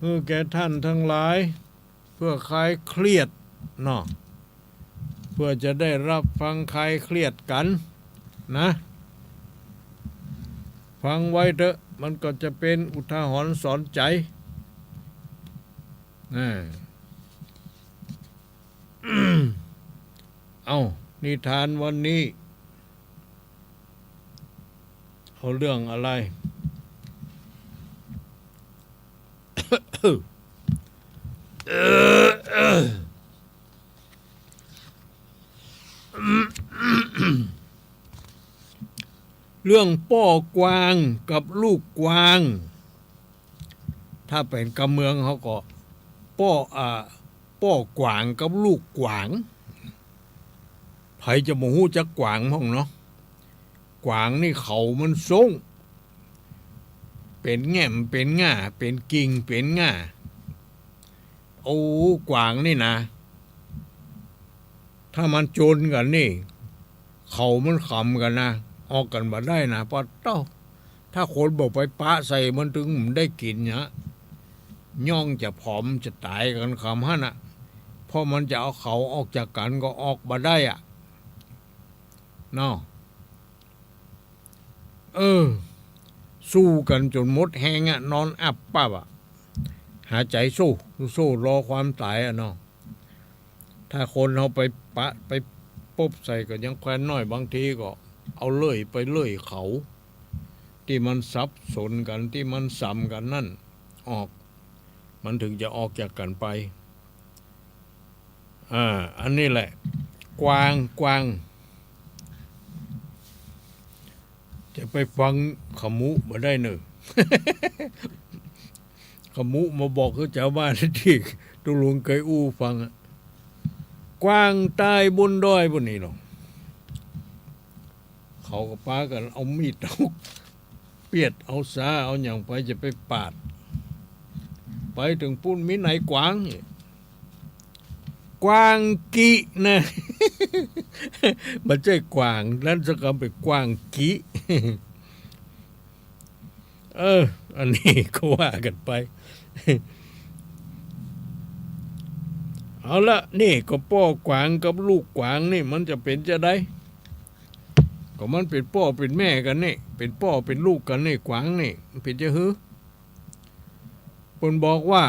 หื้อแก่ท่านทั้งหลาย เพื่อคลายเครียดเนาะ เพื่อจะได้รับฟังคลายเครียดกั๋นนะ ฟังไว้เต๊อะ มันก็จะเป๋นอุทาหรณ์สอนใจ๋ อ่า เอ้า นิทานวันนี้ เอาเรื่องอะไร เรื่องป้อกวางกับลูกกวาง ถ้าเป๋นกำเมืองเขาก็ ป้อ อ่า ป้อกวางกับลูกกวาง ใผจะบ่ฮู้จักกวางพ่องเนาะ กวางนี่เขามันส้ง เป๋นแง่มเป๋นง่า เป๋นกิ่งเป๋นง่า โอ้ กวางนี่นะ ถ้ามันจนกั๋นนี่ เขามันขำกั๋นนะ ออกกั๋นบ่ได้นะ ปะเต๊า ถ้าคนบ่ไปปะใส่มันตึงมันได้กิ๋นเนี่ย ย่องจะผอมจะต๋ายกั๋นขำหั้นน่ะ เพราะมันจะเอาเขาออกจากกั๋นก็ออกบ่ได้อะ เนาะ เออ สู้กั๋นจ๋นหมดแฮงอะ นอนอับปับอะ หาใจ๋สู้ สู้รอความต๋ายอะเนาะ ถ้าคนเฮาไปปะ ไปปบใส่ก็ยังแควนน้อย บางทีก็เอาเลื่อยไปเลื่อยเขา ตี้มันสับสนกั๋น ตี้มันส่ำกั๋นนั่นออก มันถึงจะออกจากกั๋นไป อ่า อันนี้แหละ กวาง กวาง จะไปฟังขมุบ่ได้เน่อ ขมุมาบอกคือจาวบ้านตี้ตุ๊ลุงเกยอู้ฟังอะ กวางต๋ายบนดอยบนนี้เนาะ เขาก็ปากั๋นเอามีด เอาเปียด เอาสา เอาหยังไปจะไปปาด ไปเถิงปู๊นมีนายกวางนี่ กวางกินะ บ่ใจ้กวาง นั้นสักกำเป๋นกวางกิ เออ อันนี้ก็ว่ากั๋นไป เอาละ นี่ก็ป้อกวางกับลูกกวางนี่มันจะเป๋นจาใด ก็มันเป๋นป้อเป๋นแม่กั๋นนี่ เป๋นป้อเป๋นลูกกั๋นนี่ กวางนี่ มันเป๋นจาหื้อ เปิ้นบอกว่า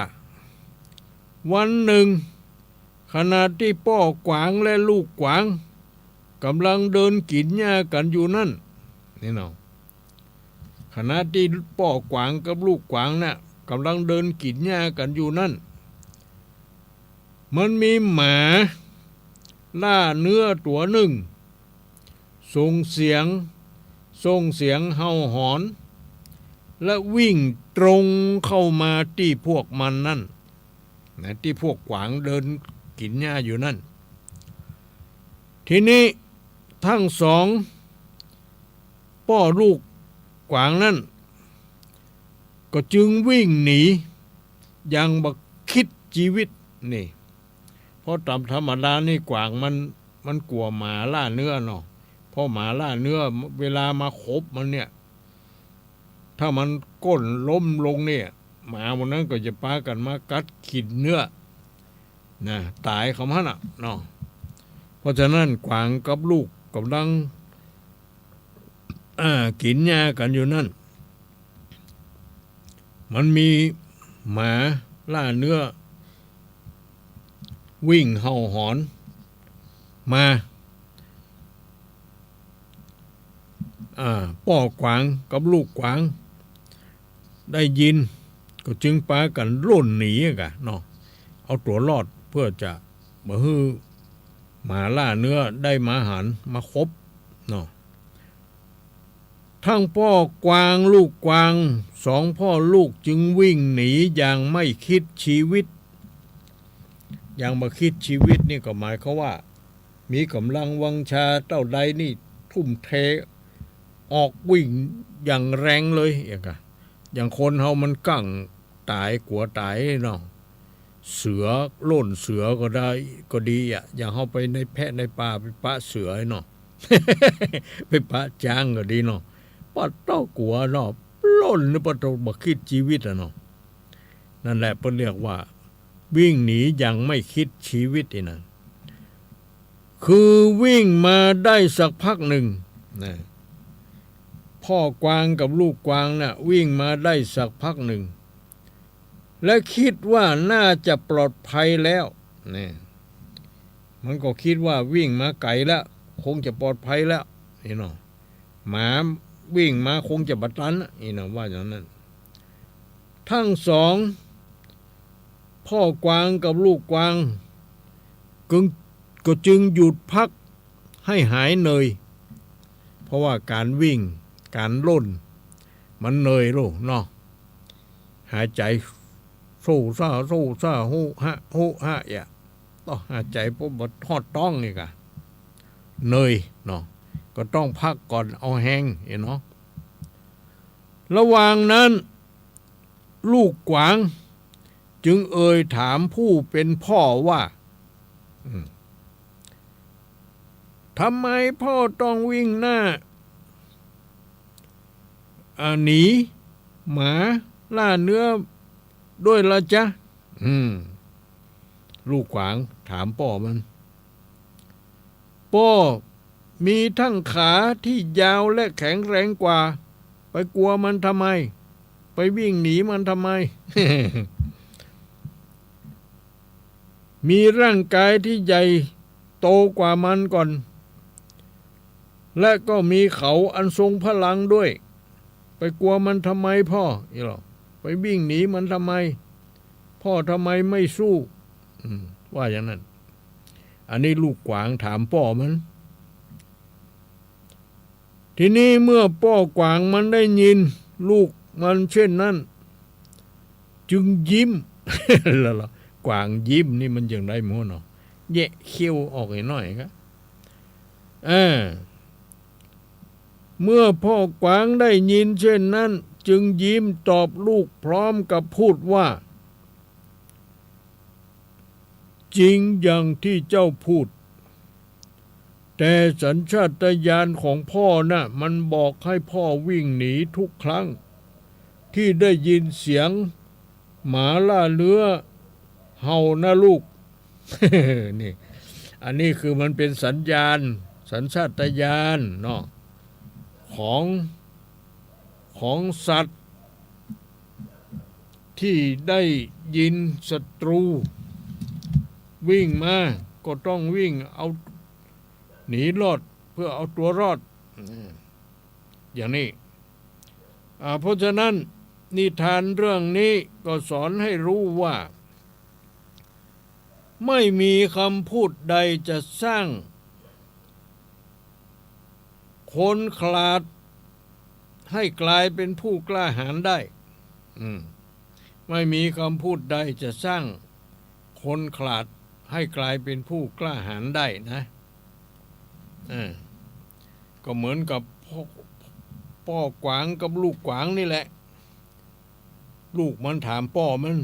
วันนึ่ง ขณะตี้ป้อกวางและลูกกวางก่ำลังเดินกิ๋นหญ้ากั๋นอยู่นั้น นี่เนาะ ขณะตี้ป้อกวางกับลูกกวางเนี่ยก่ำลังเดินกิ๋นหญ้ากั๋นอยู่นั้น มันมีหมาล่าเนื้อตั๋วนึ่ง ส่งเสียง ส่งเสียงเห่าหอน และวิ่งตรงเข้ามาตี้พวกมันนั่น นะ ตี้พวกกวางเดินกิ๋นหญ้าอยู่นั่น ทีนี้ทั้งสองป้อลูกกวางนั่น ก็จึงวิ่งหนีอย่างบ่คิดจีวิตนี่ เพราะต๋ามธรรมดานี่กวางมัน มันกั๋วหมาล่าเนื้อเนาะ เพราะหมาล่าเนื้อเวลามาขบมันเนี่ย ถ้ามันก้นล้มลงเนี่ย หมาหมู่นั้นก็จะปากั๋นมากัดกิ๋นเนื้อ นะ ต๋ายเขาหั้นน่ะเนาะ เพราะฉะนั้นกวางกับลูกก่ำลัง อ่า กิ๋นหญ้ากั๋นอยู่นั่น มันมีหมาล่าเนื้อ วิ่งเห่าหอนมา อ่า ป้อกวางกับลูกกวาง ได้ยิน ก็จึงปากั๋นล่นหนีอะกะเนาะ เอาตั๋วรอดเพื่อจะบ่หื้อหมาล่าเนื้อได้มาหันมาขบเนาะ ทั้งป้อกวางลูกกวาง สองป้อลูกจึงวิ่งหนีอย่างไม่คิดชีวิต อย่างบ่คิดชีวิตนี่ก็หมายความว่า มีก๋ำลังวังชาเต้าใดนี่ทุ่มเทออกวิ่งอย่างแรงเลย อย่างกะ อย่างคนเฮามันกั้งต๋ายกั๋วต๋ายเนาะ เสือล่นเสือก็ได้ ก็ดีอะ อย่างเฮาไปในแพะในป่าไปปะเสือเนาะ ไปปะจ๊างก็ดีเนาะ ปะเต้ากั๋วเนาะ ล่นนี่ปะเต้าบ่คิดจีวิตอะเนาะ นั่นแหละเปิ้นเรียกว่า วิ่งหนีอย่างไม่คิดชีวิตนี่นะ คือวิ่งมาได้สักพักหนึ่งนะ ป้อกวางกับลูกกวางน่ะ วิ่งมาได้สักพักหนึ่ง และคิดว่าน่าจะปลอดภัยแล้ว นี่ มันก็คิดว่าวิ่งมาไก๋แล้ว คงจะปลอดภัยแล้ว นี่เนาะ หมาวิ่งมาคงจะบ่ตันน่ะ นี่เนาะ ว่าอย่างนั้น ทั้งสองป้อกวางกับลูกกวาง กึ่ง ก็จึงหยุดพักให้หายเหนื่อย เพราะว่าก๋านวิ่ง ก๋านล่น มันเหนื่อยลูกเนาะ หายใจ๋ สู้ซ่า สู้ซ่า ฮู้ฮะ ฮู้ฮะ อย่า ต้องหายใจ๋ปุ๊บบ่ฮอดต๊องนี่กะ เหนื่อยเนาะ ก็ต้องพักก่อน เอาแฮง เนาะ ระหว่างนั้น ลูกกวางจึงเอ่ยถามผู้เป็นป้อว่า อืม ทำไมป้อต้องวิ่งหน้า อ่า หนีหมาล่าเนื้อด้วยละจ๊ะ อืม ลูกกวางถามป้อมัน ป้อมีทั้งขาที่ยาวและแข็งแรงกว่า ไปกลัวมันทำไม ไปวิ่งหนีมันทำไม มีร่างกายที่ใหญ่โตกว่ามันก่อน และก็มีเขาอันทรงพลังด้วย ไปกลัวมันทำไมป้อ อีหลอ ไปวิ่งหนีมันทำไม ป้อทำไมไม่สู้ อืม ว่าอย่างนั้น อันนี้ลูกกวางถามป้อมัน ทีนี้เมื่อป้อกวางมันได้ยินลูกมันเช่นนั้น จึงยิ้ม แล้วล่ะ กวางยิ้มนี่มันจะใดหมอเนาะ แยะเขี้ยวออกอีกหน้อยกะ เออ เมื่อป้อกวางได้ยินเช่นนั้น จึงยิ้มตอบลูกพร้อมกับพูดว่า จริงอย่างที่เจ้าพูด แต่สัญชาตญาณของป้อน่ะ มันบอกให้ป้อวิ่งหนีทุกครั้ง ที่ได้ยินเสียงหมาล่าเนื้อเห่านะลูก นี่ อันนี้คือมันเป๋นสัญญาณ สัญชาตญาณเนาะ ของ ของสัตว์ ที่ได้ยินศัตรูวิ่งมา ก็ต้องวิ่งเอา หนีรอด เพื่อเอาตั๋วรอด อย่างนี้ อ่า เพราะฉะนั้นนิทานเรื่องนี้ก็สอนให้รู้ว่า ไม่มีคำพูดใดจะสร้างคนขลาด ให้กลายเป็นผู้กล้าหาญได้ อืม ไม่มีคำพูดใดจะสร้างคนขลาดให้กลายเป็นผู้กล้าหาญได้นะ เออ ก็เหมือนกับพ่อ ป้อกวางกับลูกกวางนี่แหละ ลูกมันถามป้อมัน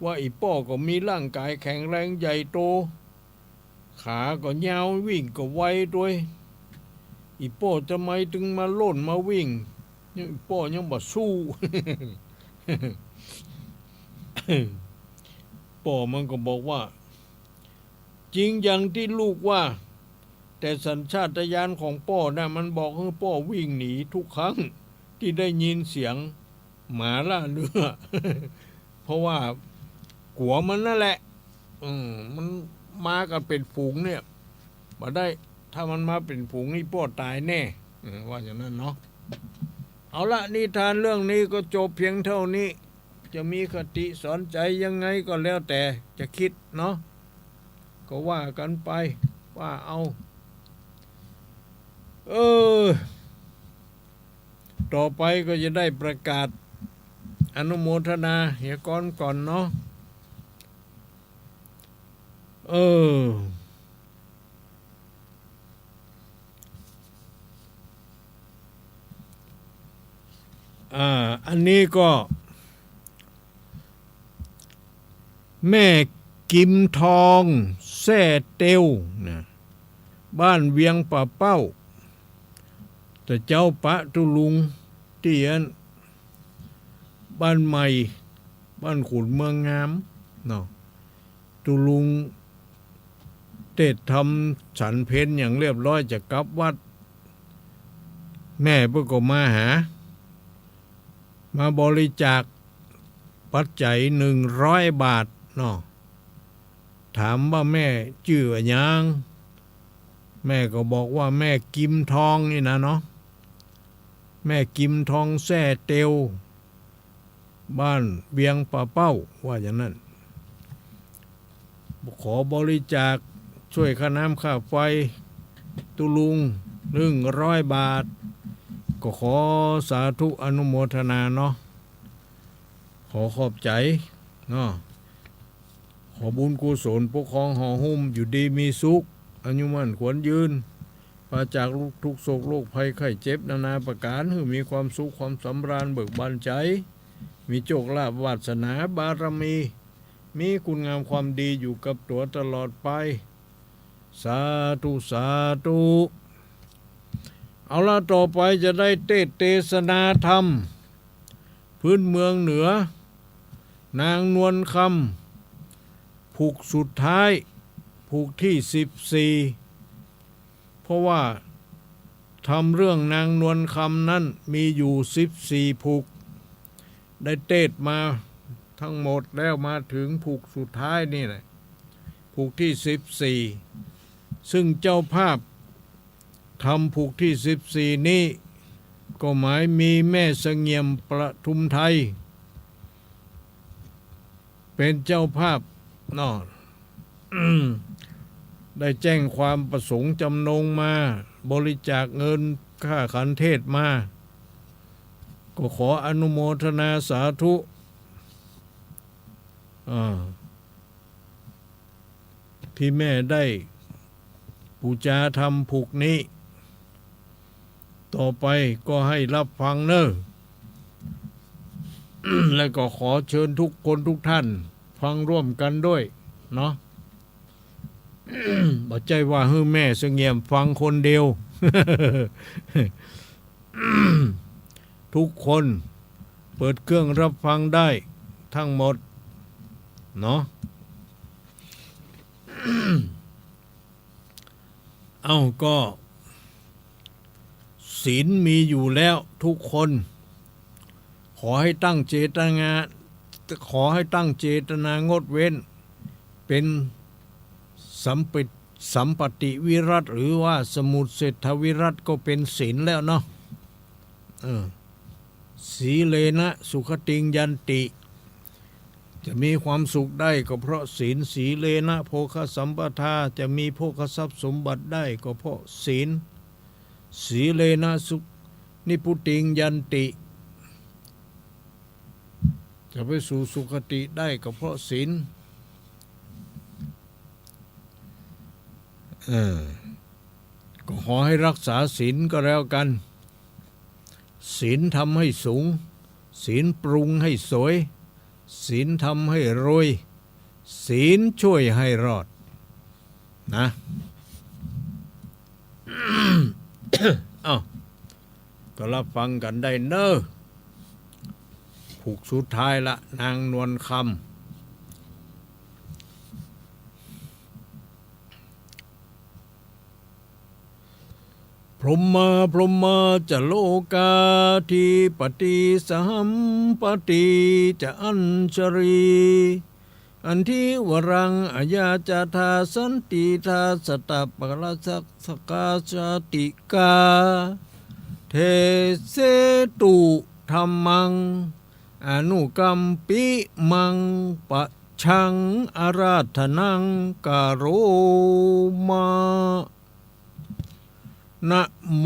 ว่า อี่ป้อก็มีร่างกายแข็งแรงใหญ่โต ขาก็ยาว วิ่งก็ไวตวย อี่ป้อจะทำไมจึงมาโล่นมาวิ่ง อี่ป้อยังบ่สู้ ป้อมันก็บอกว่า จริงอย่างที่ลูกว่า แต่สัญชาตญาณของป้อน่ะ มันบอกหื้อป้อวิ่งหนีทุกครั้งที่ได้ยินเสียงหมาล่าเนื้อ เพราะว่ากั๋วมันนั่นแหละ อืม มันมากั๋นเป๋นฝูงเนี่ย บ่ได้ ถ้ามันมาเป๋นฝูงนี่ป้อต๋ายแน่ เออ ว่าอย่างนั้นเนาะ เอาละ นิทานเรื่องนี้ก็จบเพียงเท่านี้ จะมีคติสอนใจยังไงก็แล้วแต่จะคิดเนาะ ก็ว่ากั๋นไป ว่าเอา เออ ต่อไปก็จะได้ประกาศอนุโมทนาเหียกรก่อนเนาะ เออ อ่า อันนี้ก็ แม่กิมทองแซ่เตียวนะ บ้านเวียงป่าเป้า ตะเจ้าปะตุ๊ลุง ตี้อัน บ้านใหม่ บ้านขุนเมืองงามเนาะ ตุ๊ลุงเตศน์ทำฉันเพลอย่างเรียบร้อย จะกลับวัด แม่เปิ้นก็มาหา มาบริจาคปัจจัยหนึ่งร้อยบาทเนาะ ถามว่าแม่จื้ออะหยัง แม่ก็บอกว่าแม่กิมทองนี่นะเนาะ แม่กิมทองแซ่เตียว บ้านเวียงป่าเป้า ว่าอย่างนั้น ขอบริจาคช่วยค่าน้ำค่าไฟตุ๊ลุงหนึ่งร้อยบาท ก็ขอสาธุอนุโมทนาเนาะ ขอขอบใจ๋เนาะ ขอบุญกุศลปกครองห่อหุ้มอยู่ดีมีสุข อายุมั่นขวัญยืน ปราศจากทุกข์โศกโรคภัยไข้เจ็บนานาประก๋าน หื้อมีความสุขความสำราญเบิกบานใจ๋ มีโชคลาภวาสนาบารมี มีคุณงามความดีอยู่กับตั๋วตลอดไป สาธุ สาธุ เอาละ ต่อไปจะได้เตศน์เตสนาธรรม พื้นเมืองเหนือ นางนวลคำ ผูกสุดท้าย ผูกที่สิบสี่ เพราะว่าธรรมเรื่องนางนวลคำนั้นมีอยู่สิบสี่ผูก ได้เตศน์มาทั้งหมดแล้ว มาถึงผูกสุดท้ายนี่แหละ ผูกที่สิบสี่ ซึ่งเจ้าภาพธรรมผูกที่สิบสี่นี้ ก็หมายมีแม่เสงี่ยมประทุมไทย เป๋นเจ้าภาพเนาะ ได้แจ้งความประสงค์จำนงมา บริจาคเงินค่าขันเทศน์มา ก็ขออนุโมทนาสาธุ อ่า ที่แม่ได้ปู๋จาธรรมผูกนี้ ต่อไปก็ให้รับฟังเน่อ และก็ขอเชิญทุกคนทุกท่านฟังร่วมกั๋นด้วยเนาะ บ่ใจ้ว่าหื้อแม่เสงี่ยมฟังคนเดียว ทุกคนเปิดเครื่องรับฟังได้ทั้งหมดเนาะ เอ้า ก็ศีลมีอยู่แล้วทุกคน ขอให้ตั้งเจตนา ขอให้ตั้งเจตนางดเว้น เป๋นสัมป สัมปติวิรัติ หรือว่าสมุทเสทวิรัติก็เป๋นศีลแล้วเนาะ เออ สีเลนะสุขติงยันติ จะมีความสุขได้ก็เพราะศีล สีเลนะโภคสัมปทา จะมีโภคทรัพย์สมบัติได้ก็เพราะศีล สีเลนะสุข นิพพุติง ยันติ จะไปสู่สุคติได้ก็เพราะศีล เออ ก็ขอให้รักษาศีลก็แล้วกัน ศีลทำให้สูง ศีลปรุงให้สวย ศีลทำให้รวย ศีลช่วยให้รอด นะ เอ้า ก็รับฟังกั๋นได้เน่อ ผูกสุดท้ายละ นางนวลคำ พรหมา พรหมาจะ โลกาธิปติ สหัมปติจะ อัญชลี อันธิวรัง อายาจาธา สันติธา สัตตปะระสักสกาสติกา เทเสตุ ธัมมัง อนุกัมปิมัง ปะชัง อาราธนัง กะโรมะ นะโม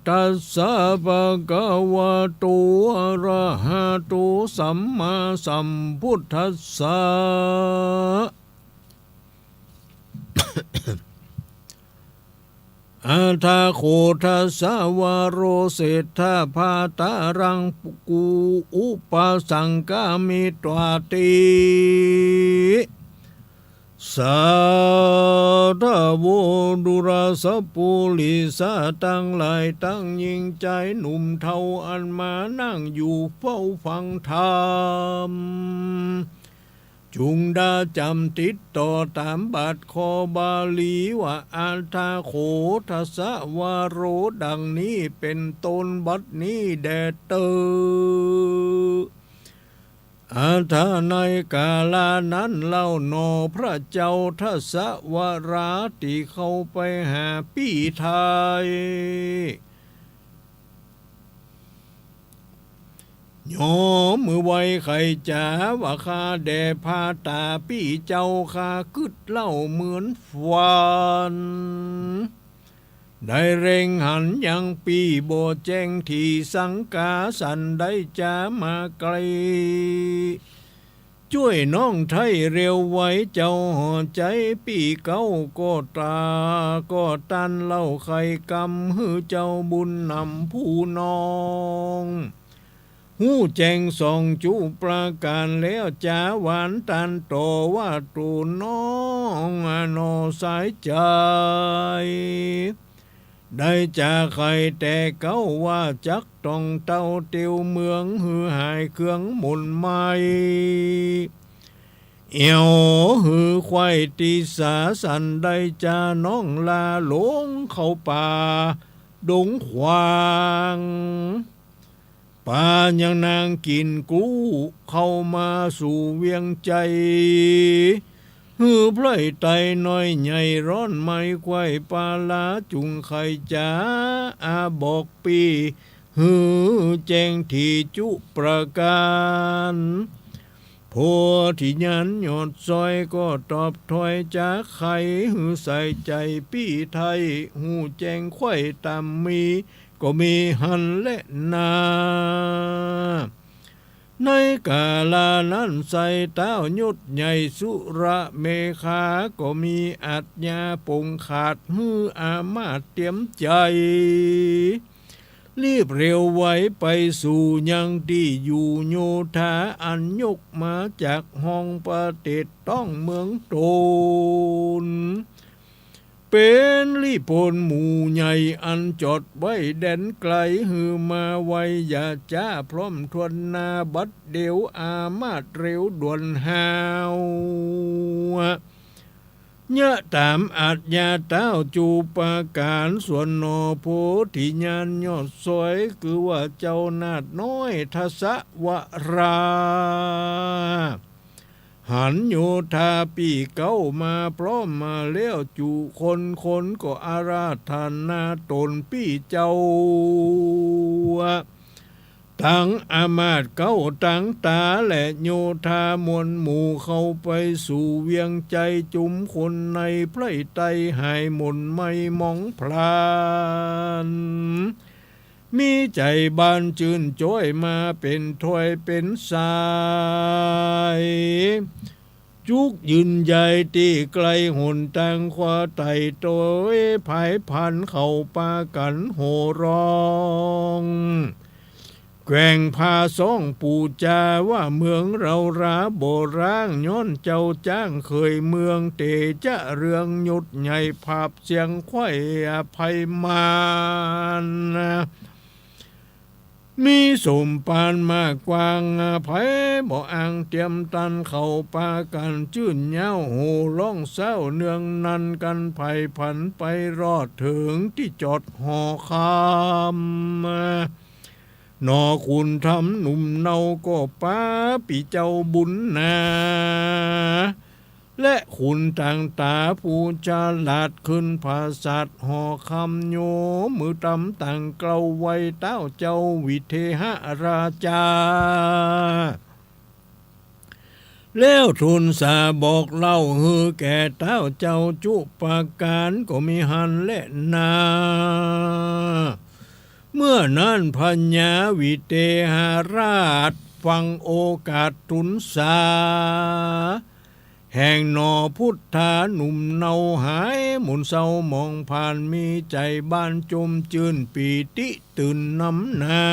ตัสสะ ภะคะวะโต อะระหะโต สัมมาสัมพุทธัสสะ อะถะโข ทัสสะ วะโร เศรษฐา ภาตารัง กู อุปะสังคามิตวาติ สาธะโว ดูราสะปุริสะตังหลาย ตังญิงจายหนุ่มเฒ่า อันมานั่งอยู่เฝ้าฟังธรรม จุ่งดาจ๋ำติดต่อต๋ามบาทคอบาลีว่า อะถะโข ทัสสะ วะโร ดังนี้เป๋นต้น บัดนี้แด่เต๊อะ อะถะ ในกาละนั้นเล่าหนอ พระเจ้าทัสสะวราตี้เข้าไปหาปี้ไทย ยอมมือไหว้ไขจ๋าว่า ข้าแด่พาต๋าปี้เจ้า ข้ากึ๊ดเล่าเหมือนฝัน ได้เล็งหันยังปี้บ่แจ้ง ตี้สังกาสันได้จ๋ามาไก๋ จ้วยน้องไท้เร็วไว เจ้าห่อใจ๋ปี้เก๊าก็ต๋า ก็ตันเล่าไขกำ หื้อเจ้าบุญนำผู้น้อง ฮู้แจ้งสองจุประก๋านแล้ว จ๋าหวานตันต่อว่า ตั๋วน้องอะหนอสายใจ๋ ได้จ๋าไขแต่เก๊าว่า จักต้องเต้าเตียวเมือง หื้อหายเครื่องหม่นไหม้ เอี่ยวหื้อไขว่ติสาสันได้จ๋า น้องลาหลงเข้าป่าดงขวาง ปายังนางกิ๋นกู้เข้ามาสู่เวียงใจ๋ หื้อไพร่ไตน้อยใหญ่ร้อนไหม้ไขว่ปาลา จุ่งไขจ๋าอาบอกปี้ หื้อแจ้งตี้จุประก๋าน โพธิญาณยอดซ้อยก็ตอบถ้อยจ๋าไข หื้อใส่ใจ๋ปี้ไท้ ฮู้แจ้งไขว่ต๋ามมี ก็มีหั้นแลนา ในกาละนั้นไส้ต้าวยศใหญ่สุรเมขา ก็มีอาจญาปงขาด หื้ออามาตย์เตียมใจ๋ รีบเร็วไวไปสู่ยังตี้อยู่โยธา อันยกมาจากห้องประเทศต้องเมืองตน เป๋นลิโพนหมู่ใหญ่อันจอดไว้แดนไก๋ หื้อมาไวอย่าจ๊าพร้อมถ้วนหน้า บัดเดี๋ยวอามาตย์เร็วด่วนฮาว เยียะต๋ามอาจญาต้าวจุประก๋าน ส่วนหนอโพธิญาณยอดซ้อย คือว่าเจ้านาฏน้อยทัสสะวรา หันโยธาปี้เก๊ามาพร้อมมาแล้วจุคน คนก็อาราธนาต๋นปี้เจ้า ต ตังอามาตย์เก๊าตังต๋าและโยธามวลหมู่เข้าไปสู่เวียงไชยจุมคนในไพร่ไตร่หายหม่นไหม้มองพลาน มีใจ๋บานจื้นจ้อยมาเป๋นถ้อยเป๋นสาย จุกยืนใยตี้ใก้หนตางคว้าไต่โตยผายผันเข้าปากั๋นโห่ร้อง แกว่งผ้าซ้องปู๋จาว่าเมืองเฮาราบ่ร้าง ย้อนเจ้าจ๊างเขยเมืองเต๋จะเรืองยศใหญ่ผาบเสียงไขว้อภัยมาน มีสมปานมากกว้าง ใผบ่อ่างเตียมตัน เข้าปากั๋นจื้นย้าวโห่ร้องเศร้า เนืองนันกั๋นผายผันไปรอดเถิงตี้จอดหอคำ หนอขุนธรรมหนุ่มเนาก็ปาปี้เจ้าบุญนา และขุนต่างต๋าผู้ฉลาดขึ้นผาสาทหอคำ โยมือตำตังเกลาไหว้เต้าเจ้าวิเทหราชา แล้วทูลสาบอกเล่าหื้อแก่เต้าเจ้าจุปการก็มีหั้นแลนา เมื่อนั้นพญาวิเทหราชฟังโอกาสทูลสา แห่งหนอพุทธาหนุ่มเนาหายหมุนเศร้าหมองผ่าน มีใจ๋บานจมจื้นปีติตื่นนำนา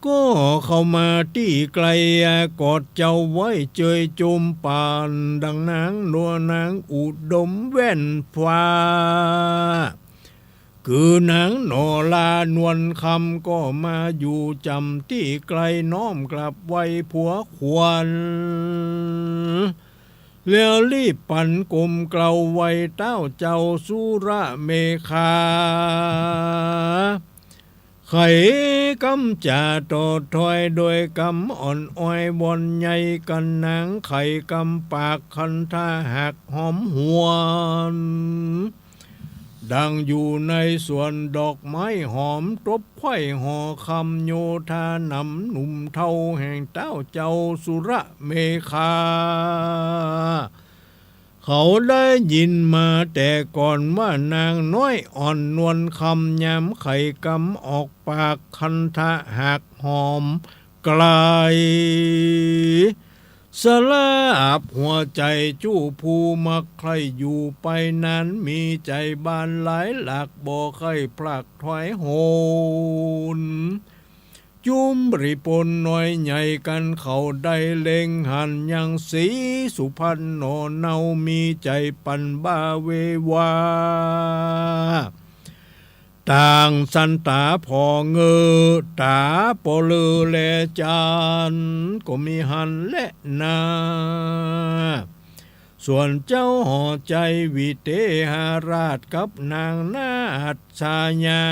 ก็เข้ามาตี้ใก้กอดเจ้าไว้เจยจมปาน ดังนางหนัวนางอุดมแว่นฟ้า กือนางหนอลานวลคำ ก็มาอยู่จ๋ำตี้ใก้น้อมกราบไหว้ผัวควร แล้วรีบปันกมเกลาไหว้เต้าเจ้าสุรเมขา ไขกำจ๋าต่อถ้อยโดยกำอ่อนอ้อยวอนใยกั๋นนาง ไขกำปากคันธะหักหอมหวน ดังอยู่ในสวนดอกไม้หอม ตบไขว้หอคำ โยธานำหนุ่มเฒ่าแห่งเต้าเจ้าสุรเมขา เขาได้ยินมาแต่ก่อนว่านางน้อยอ่อนนวลคำ ยามไขกำออกปากคันธะหักหอมไกล สลาบหัวใจ๋จุผู้มักใคร่อยู่ไปนั้น มีใจ๋บานหลายหลากบ่ใค่พลากถอยโหน จุมบริปนน้อยใหญ่กั๋น เขาได้เล็งหันยังสีสุพรรณหนอเนา มีใจ๋ปันบ่าเววา ต่างสันต๋าผ่อเงอต๋าปอเลือแลจาน ก็มีหั้นแลนา ส่วนเจ้าหอใจ๋วิเทหราชกับนางนาฏชายา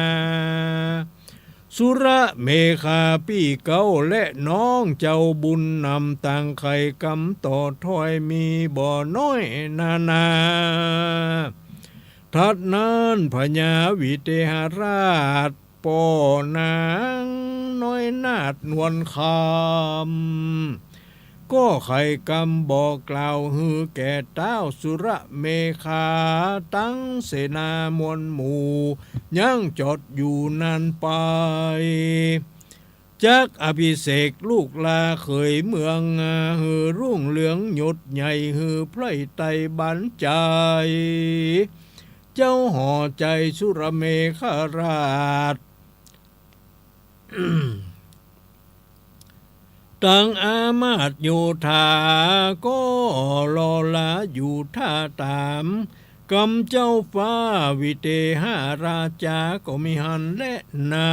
สุรเมขาปี้เก๊าและน้องเจ้าบุญนำ ต่างไขกำต่อถ้อยมีบ่น้อยนานา ถัดนั้นพญาวิเทหราชป้อนางน้อยนาฏนวลคำ ก็ไขกำบอกกล่าวหื้อแก่เต้าสุรเมขา ตังเสนามวลหมู่ ยังจอดอยู่นั้นไป จักอภิเษกลูกหล้าเขยเมือง หื้อรุ่งเรืองยศใหญ่ หื้อไพร่ไตร่บันใจ๋ เจ้าหอใจ๋สุรเมขราช ตังอามาตย์โยธา ก็รอลาอยู่ถ้าต๋ามกำเจ้าฟ้าวิเทหราชา ก็มีหั้นแลนา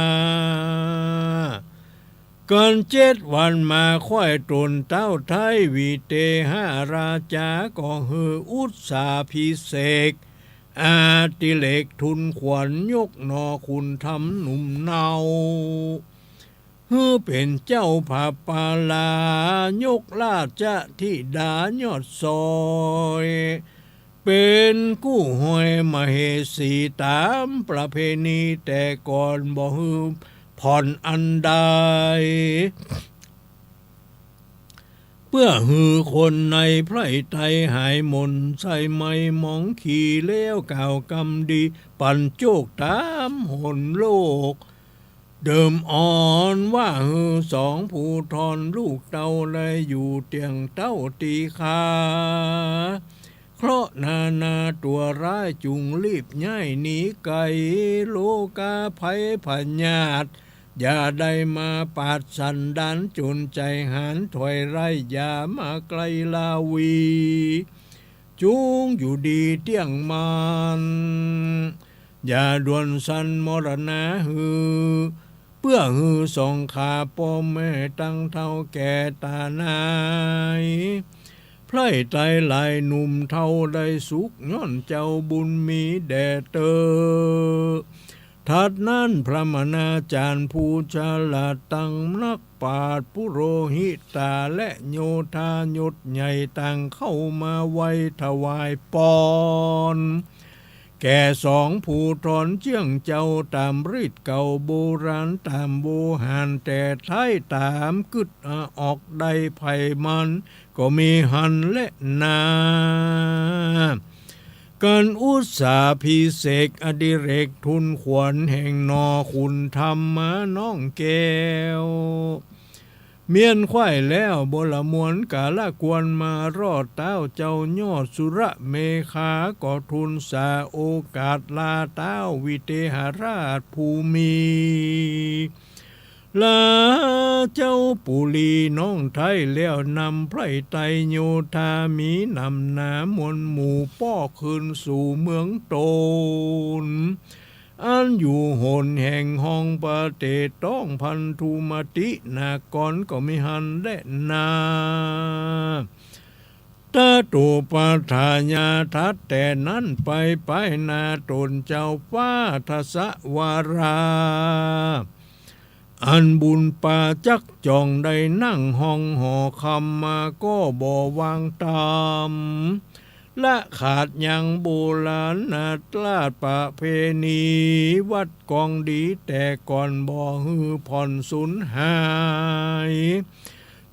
กั๋นเจ็ดวันมาค่อยต๋นเต้าไท้วิเทหราชา ก็หื้ออุสสาภิเษก อติเรกทูลขวัญยกหน่อขุนธรรมหนุ่มเนา หื้อเป๋นเจ้าผาปาลา ยกราชธิดายอดซอย เป๋นกู้ห้อยมเหสีต๋ามประเพณีแต่ก่อน บ่หื้อ ผ่อนอันใด เปื้อหื้อคนในไพร่ไตรหายหม่น ใส่ไหมหมองขี้แล้วกล่าวกำดี ปันโจกต๋ามหนโลก เดิมอ่อนว่าหื้อสองผู้ทอน ลูกเต้าได้อยู่เตียงเต้าตี้ข้า เคราะห์นานาตั๋วร้ายจุ่งรีบย้ายหนีไกล โรคาภัยพยาธิ อย่าได้มาปาดสันดาน จ๋นใจ๋หานถอยไล่ อย่ามาใก้ราวี จุ่งอยู่ดีเตี้ยงมั่น อย่าด่วนสันมรณาหื้อ เปื้อหื้อสองข้าป้อแม่ตังเฒ่าแก่ต๋านาย ไพร่ไตรหลายหนุ่มเฒ่าได้สุข ย้อนเจ้าบุญมีแด่เต๊อะ ถัดนั้นพระมณาจ๋ารย์ผู้ฉลาด ตังนักปราชญ์ปุโรหิตา และโยธายศใหญ่ต่างเข้ามาไหว้ถวายปอน แก่สองผู้ทอนเจื้องเจ้าต๋ามฤทธิ์เก่าโบราณ ต๋ามโวหารแต่ไท้ ต๋ามกึ๊ดหาออกได้ภัยมัน ก็มีหั้นแลนา ก๋านอุสสาภิเษกอดิเรกทูลขวัญ แห่งหน่อขุนธรรมมาน้องแก้ว เมี้ยนไขว้แล้วบลมวล กาละกวนมารอดเต๊า เจ้ายอดสุรเมขา ก็ทูลสาโอกาสลาเต๊า วิเทหราชผู้มี ลาเจ้าปุรีน้องไท้ แล้วนำไพร่ไตรโยธา มีหนำหนามวลหมู่ ป้อคืนสู่เมืองต๋น อันอยู่หนแห่งห้องประเทศ ต้องพันธุมตินากร ก็มีหั้นแลนา ตะโตปัฏฐายา ถัดแต่นั้นไป ไปหน้าต๋นเจ้าฟ้าทศวรา อันบุญปาจักจ่อง ได้นั่งห้องหอคำมา ก็บ่วางต๋าม ละขาดยังโบราณนาฏราชประเพณี วัดกองดีแต่ก่อน บ่หื้อผ่อนสูญหาย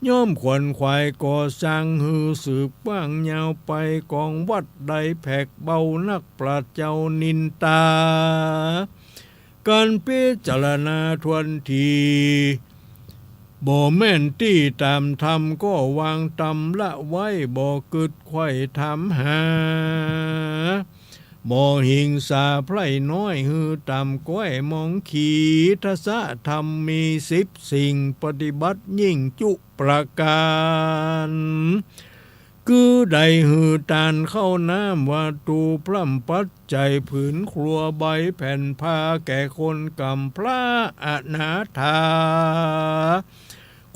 ย่อมขวนขวายก่อสร้าง หื้อสืบกว้างยาวไป กองวัดได้แผกเบา นักปราชญ์เจ้านินตา ก๋านพิจารณาถ้วนที บ่แม่นตี้ต๋ามธรรม ก็วางต๋ามละไว้ บ่กึ๊ดไขว้ถามหา บ่หิงสาไพร่น้อย หื้อต๋ามก้อยมองขี ทศธรรมมีสิบสิ่ง ปฏิบัติยิ่งจุประก๋าน คือได้หื้อตานข้าวน้ำ วัตถุพร่ำปัจจัย ผืนครัวใบแผ่นผ้า แก่คนกำพร้าอนาถา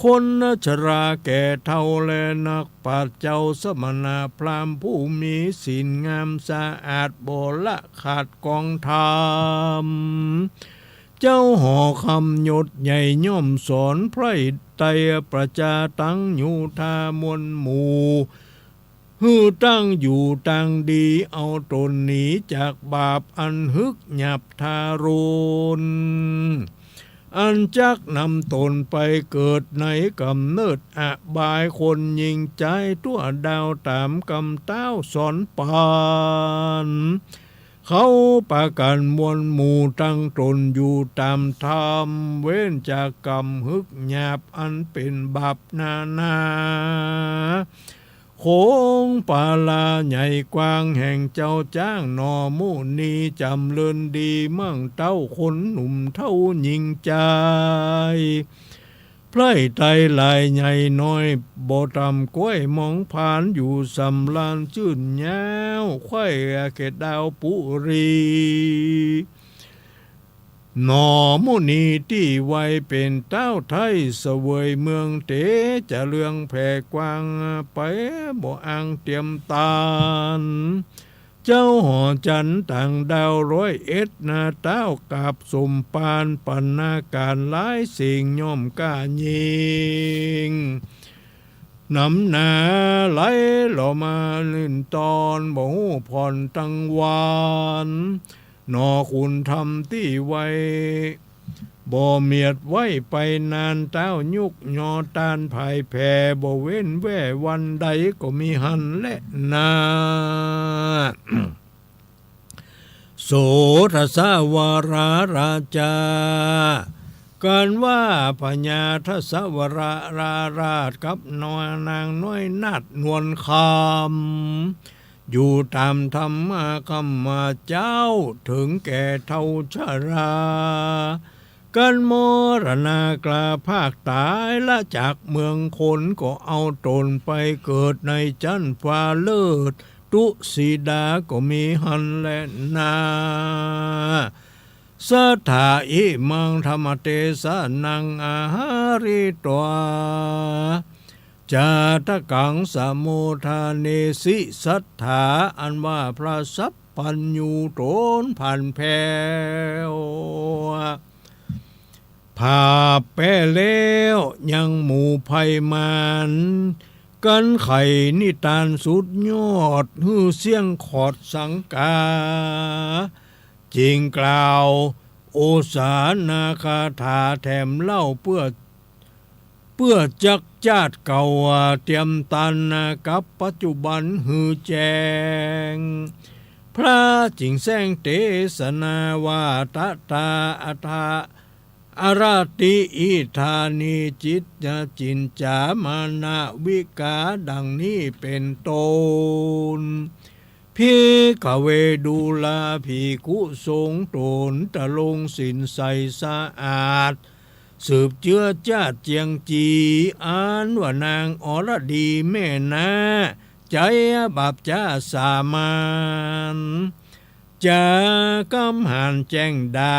คนชราแก่เฒ่า และนักปราชญ์เจ้าสมณะพราหมณ์ ผู้มีศีลงามสะอาด บ่ละขาดกองธรรม เจ้าหอคำยศใหญ่ย่อมสอนไพร่ไตรประจาตัง โยธามวลหมู่ หื้อตั้งอยู่ตังดี เอาต๋นหนีจากบาปอันฮึกหยาบทารุณ อันจักนำต๋นไปเกิดในก๋ำเนิดอบาย คนยิ่งใจ๊ทั่วดาว ต๋ามกำเต๊าสอนปัน เขาประก๋านมวลหมู่ ตั้งต๋นอยู่ต๋ามธรรม เว้นจากก๋ำฮึกหยาบ อันเป๋นบาปนานา โขงปาลาใหญ่กว้าง แห่งเจ้าจ๊างหน่อมุนี จ๋ำเริญดีมั่งเต้า คนหนุ่มเฒ่ายิ่งใจ๊ ไพร่ไตรหลายใหญ่น้อย บ่ต่ำก้อยมองผาน อยู่สำราญจื้นยาว ไขว้เขตดาวปุรี หน่อมุนีตี้ไวเป๋นเต๊าไท้ เสวยเมืองเต๋ จะเรืองแผ่กว้างไป บ่อั้งเตียมตาน เจ้าหอจันทน์ต่างดาวร้อยเอ็ด นาเต๊ากราบสมปาน ปัณณาก๋านหลายสิ่ง ย่อมกล้ายิ่ง หนำหนาไหลหล่อมาลื่นตอน บ่ฮู้ผ่อนตังวัน หน่อขุนธรรมตี้ไว บ่เมียดไว้ไปนาน เต๊ายุกยอต้านพ่ายแผ่ บ่เว้นแว่วันใดก็มีหั้นแลนา โสทสวราราจา กันว่าพญาทสวราราชกับนางน้อยนาฏนวลคำ อยู่ต๋ามธรรมะคำว่าเจ้า เถิงแก่เฒ่าชรา กันมรณาคราพากต๋ายละจากเมืองคน ก็เอาต๋นไปเกิดในจั๊นฟ้าเลิศ ตุสิดาก็มีหั้นแลนา สัทธา อิมัง ธัมมเตสะนัง อาหาริตวา จาตกัง สะโมทาเนสิ สัทธา อันว่าพระสัพพัญญูต๋นผ่านแผ้ว ผาแป้แล้วยังหมู่ไพมาร กันไขนิตานสุดยอด หื้อเสี้ยงขอดสังกา จึงกล่าวโอสานาคาถาแถมเล่า เปื้อ เปื้อจักจาติเก่า เตียมตานนากับปัจจุบันหื้อแจ้ง พระจึงแสดงเตสนาว่า ตะตา อัฏฐะ อรติ อิทานิ จิตตะจินจ๋า มะนะวิกา ดังนี้เป๋นต้น ภิกขเว ดูราภิกขุสงฆ์ ต๋นตะลงศีลใสสะอาด สืบเจื้อจาติเจียงจี อันว่านางอรดีแม่น้า ใจ๊บาปจ๊าสามัญ จ๋ากำหานแจ้งด่า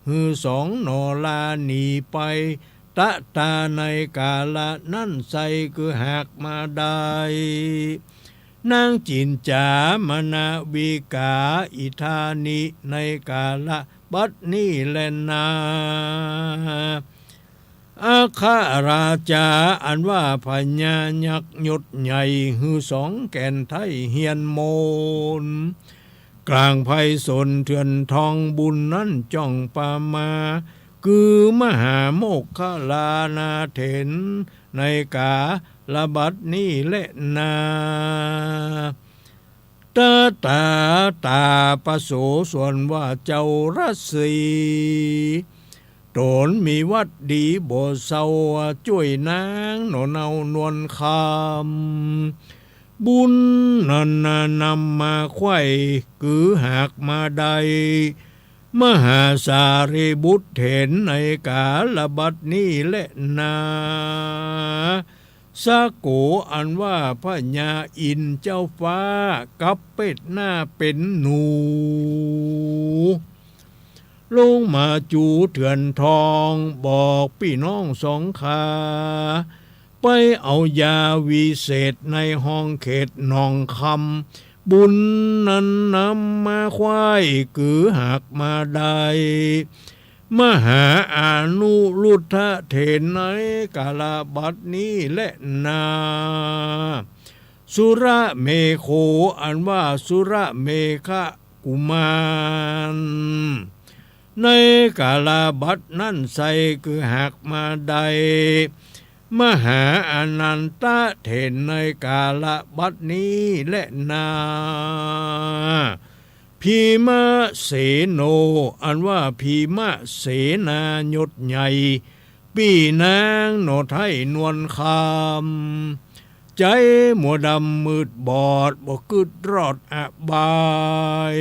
หื้อสองหน่อลาหนีไป ตะตา ในกาละนั้นไส้ คือหากมาได้ นางจินจ๋า มะนะวิกา อิทานิ ในกาละบัดนี้แลนา อัคคราจา อันว่าพญายักษ์ยศใหญ่ หื้อสองแก่นไท้เฮียนมนต์ กลางไพศาลเถื่อนทอง บุญนั้นจ้องปามา คือมหาโมคคัลลานาเถร ในกาละบัดนี้แลนา ตะตา ต๋าปะโส ส่วนว่าเจ้าราชสีห์ ต๋นมีวัตรดีบ่เศร้า จ้วยนางหน่อเนาหนวลคำ บุญนั้นนำมาไขว้ คือหากมาได้ มหาสารีบุตรเถร ในกาละบัดนี้แลนา สะโก อันว่าพญาอินทร์เจ้าฟ้า กับเปตนาเป๋นหนู ลงมาจูเถื่อนทอง บอกปี้น้องสองข้า ไปเอายาวิเศษ ในห้องเขตหนองคำ บุญนั้นนำมาไขว้ คือหากมาได้ มหาอนุรุทธะเถร ในกาละบัดนี้แลนา สุรเมโข อันว่าสุรเมขกุมาร ในกาละบัดนั้นไส้ คือหากมาได้ มหาอานันทะเถร ในกาละบัดนี้แลนา พีมะเสโน อันว่าพีมะเสนายศใหญ่ ปี้นางหน่อไท้นวลคำ ใจ๊มัวดำมืดบอด บ่กึ๊ดรอดอบาย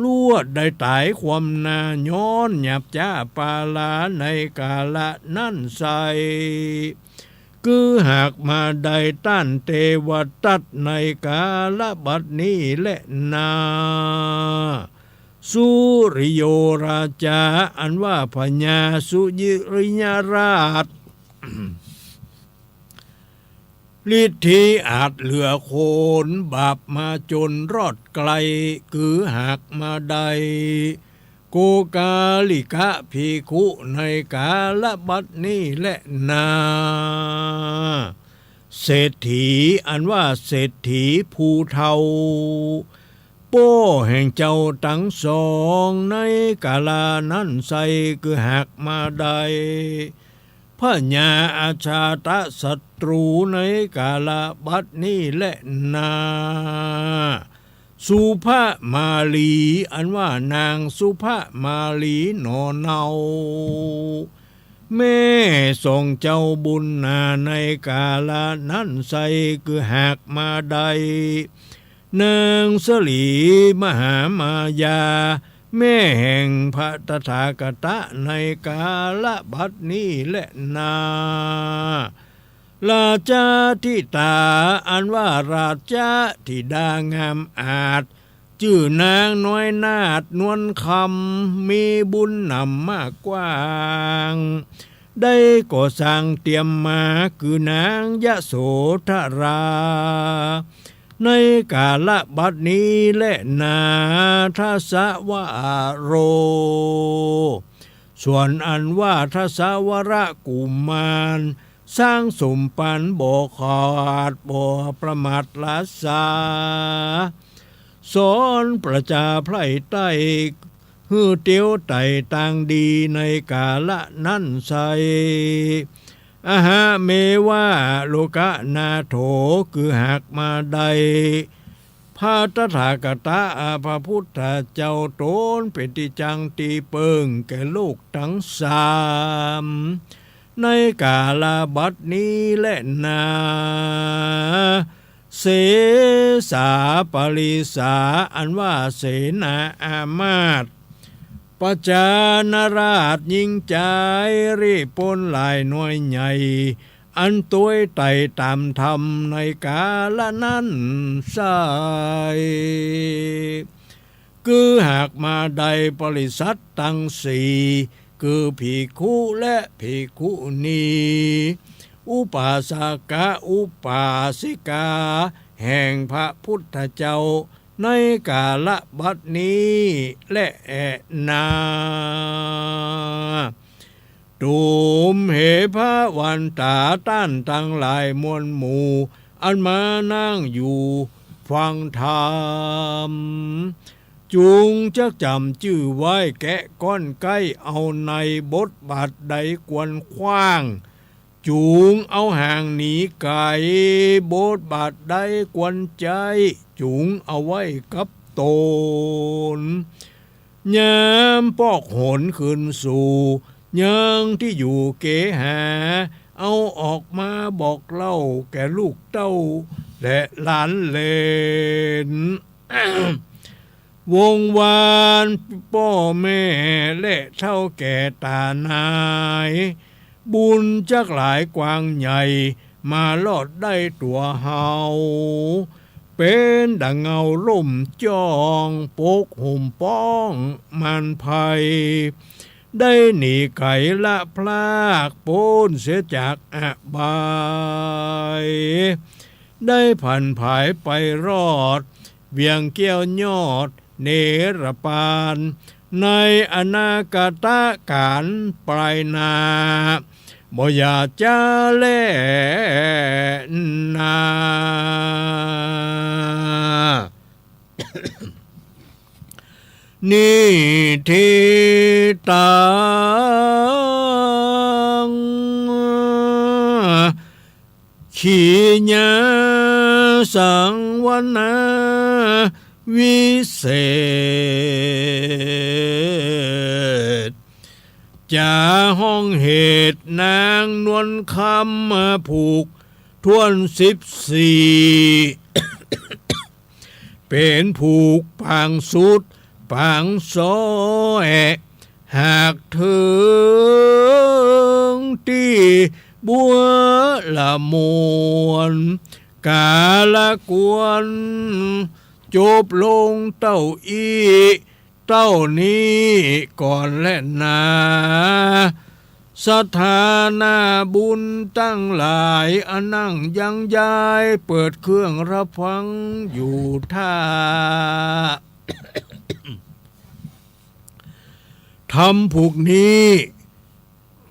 ลวดได้ต๋ายความนา ย้อนหยาบจ๊าปาลา ในกาละนั้นไส้ คือหากมาได้ต้านเตวทัต ในกาละบัดนี้แลนา สุริโยราจา อันว่าพญาสุริยราช ฤทธิอาจเหลือคน บาปมาจนรอดไกล คือหากมาได้ โกกาลิกะภิกขุ ในกาละบัดนี้แลนา เศรษฐี อันว่าเศรษฐีผู้เฒ่า ป้อแห่งเจ้าตังสองในก๋าละนั้นไส้ คือหากมาได้ พญาอาชาตะศัตรูในก๋าละบัดนี้แลนา สุภมาลี อันว่านางสุภมาลีหนอเนาแม่สองเจ้าบุญนาในก๋าละนั้นไส้ คือหากมาได้ นางสลีมหามายา แม่แห่งพระตถาคตะในก๋าละบัดนี้แลนา ราชธิดา อันว่าราชธิดางามอาจ จื้อนางน้อยนาฏนวลคำ มีบุญหนำมากกว้าง ได้ก่อสร้างเตียมมา คือนางยโสธรา ในก๋าละบัดนี้แลนา ทศวโร ส่วนอันว่าทศวรกุมาร สร้างสมปันบ่ขาดบ่ประมาทละสา สอนประจาไพร่ใต้ หื้อเตียวไต่ตางดีในก๋าละนั้นไส้ อหะเมวะโลกนาโถ คือหากมาได้ พระตถาคตะพระพุทธเจ้าต๋นเป๋นตี้จั้งตี้เปิ้งแก่โลกตังสาม ในก๋าละบัดนี้แลนา เสสาปริสา อันว่าเสนาอามาตย์ ประจานราษฎร์ญิงจาย ริปนหลายน้อยใหญ่ อันตวยไต่ต๋ามธรรมในก๋าละนั้นไส้ คือหากมาได้ปริษัทตังสี่ คือภิกขุและภิกขุณี อุปาสกะอุปาสิกา แห่งพระพุทธเจ้า ในก๋าละบัดนี้แลนา ตูมเหพระวันต๋าต้านตังหลายมวลหมู่ อันมานั่งอยู่ฟังธรรม จุงจักจ๋ำจื้อไว้แกะก้อนใก้ เอาในบทบาทใดควรขว้าง จุงเอาห่างหนีไก๋ บทบาทใดควรใจ๊ จุงเอาไว้กับต๋น ยามปอกหนคืนสู่ ยังตี้อยู่เกหา เอาออกมาบอกเล่าแก่ลูกเต้าและหลานเหลน วงวานป้อแม่และเฒ่าแก่ต๋านาย บุญจักหลายกว้างใหญ่ มารอดได้ตั๋วเฮา เป๋นดั่งเงาร่มจ้อง ปกห่มป้องมารภัย ได้หนีไก๋ละพราก ป๊นเสียจากอบาย ได้ผันผายไปรอด เวียงแก้วยอดเนรปาน ในอนาคตก๋าลปลายหน้า บ่อย่าจ๊าแลนา นิทธิตัง ขีณาสังวรรณาวิเศษ จ๋าฮ้องเหตุนางนวลคำมาผูกถ้วนสิบสี่ เป๋นผูกปางสุดปางซ้อแอะ หากเถิงตี้บัวละมวล ก๋าละควรจบลงเต้าอี้ เต้านี้ก่อนแลนา ศรัทธานาบุญตังหลาย อันนั่งยังยาย เปิดเครื่องรับฟังอยู่ถ้า ธรรมผูกนี้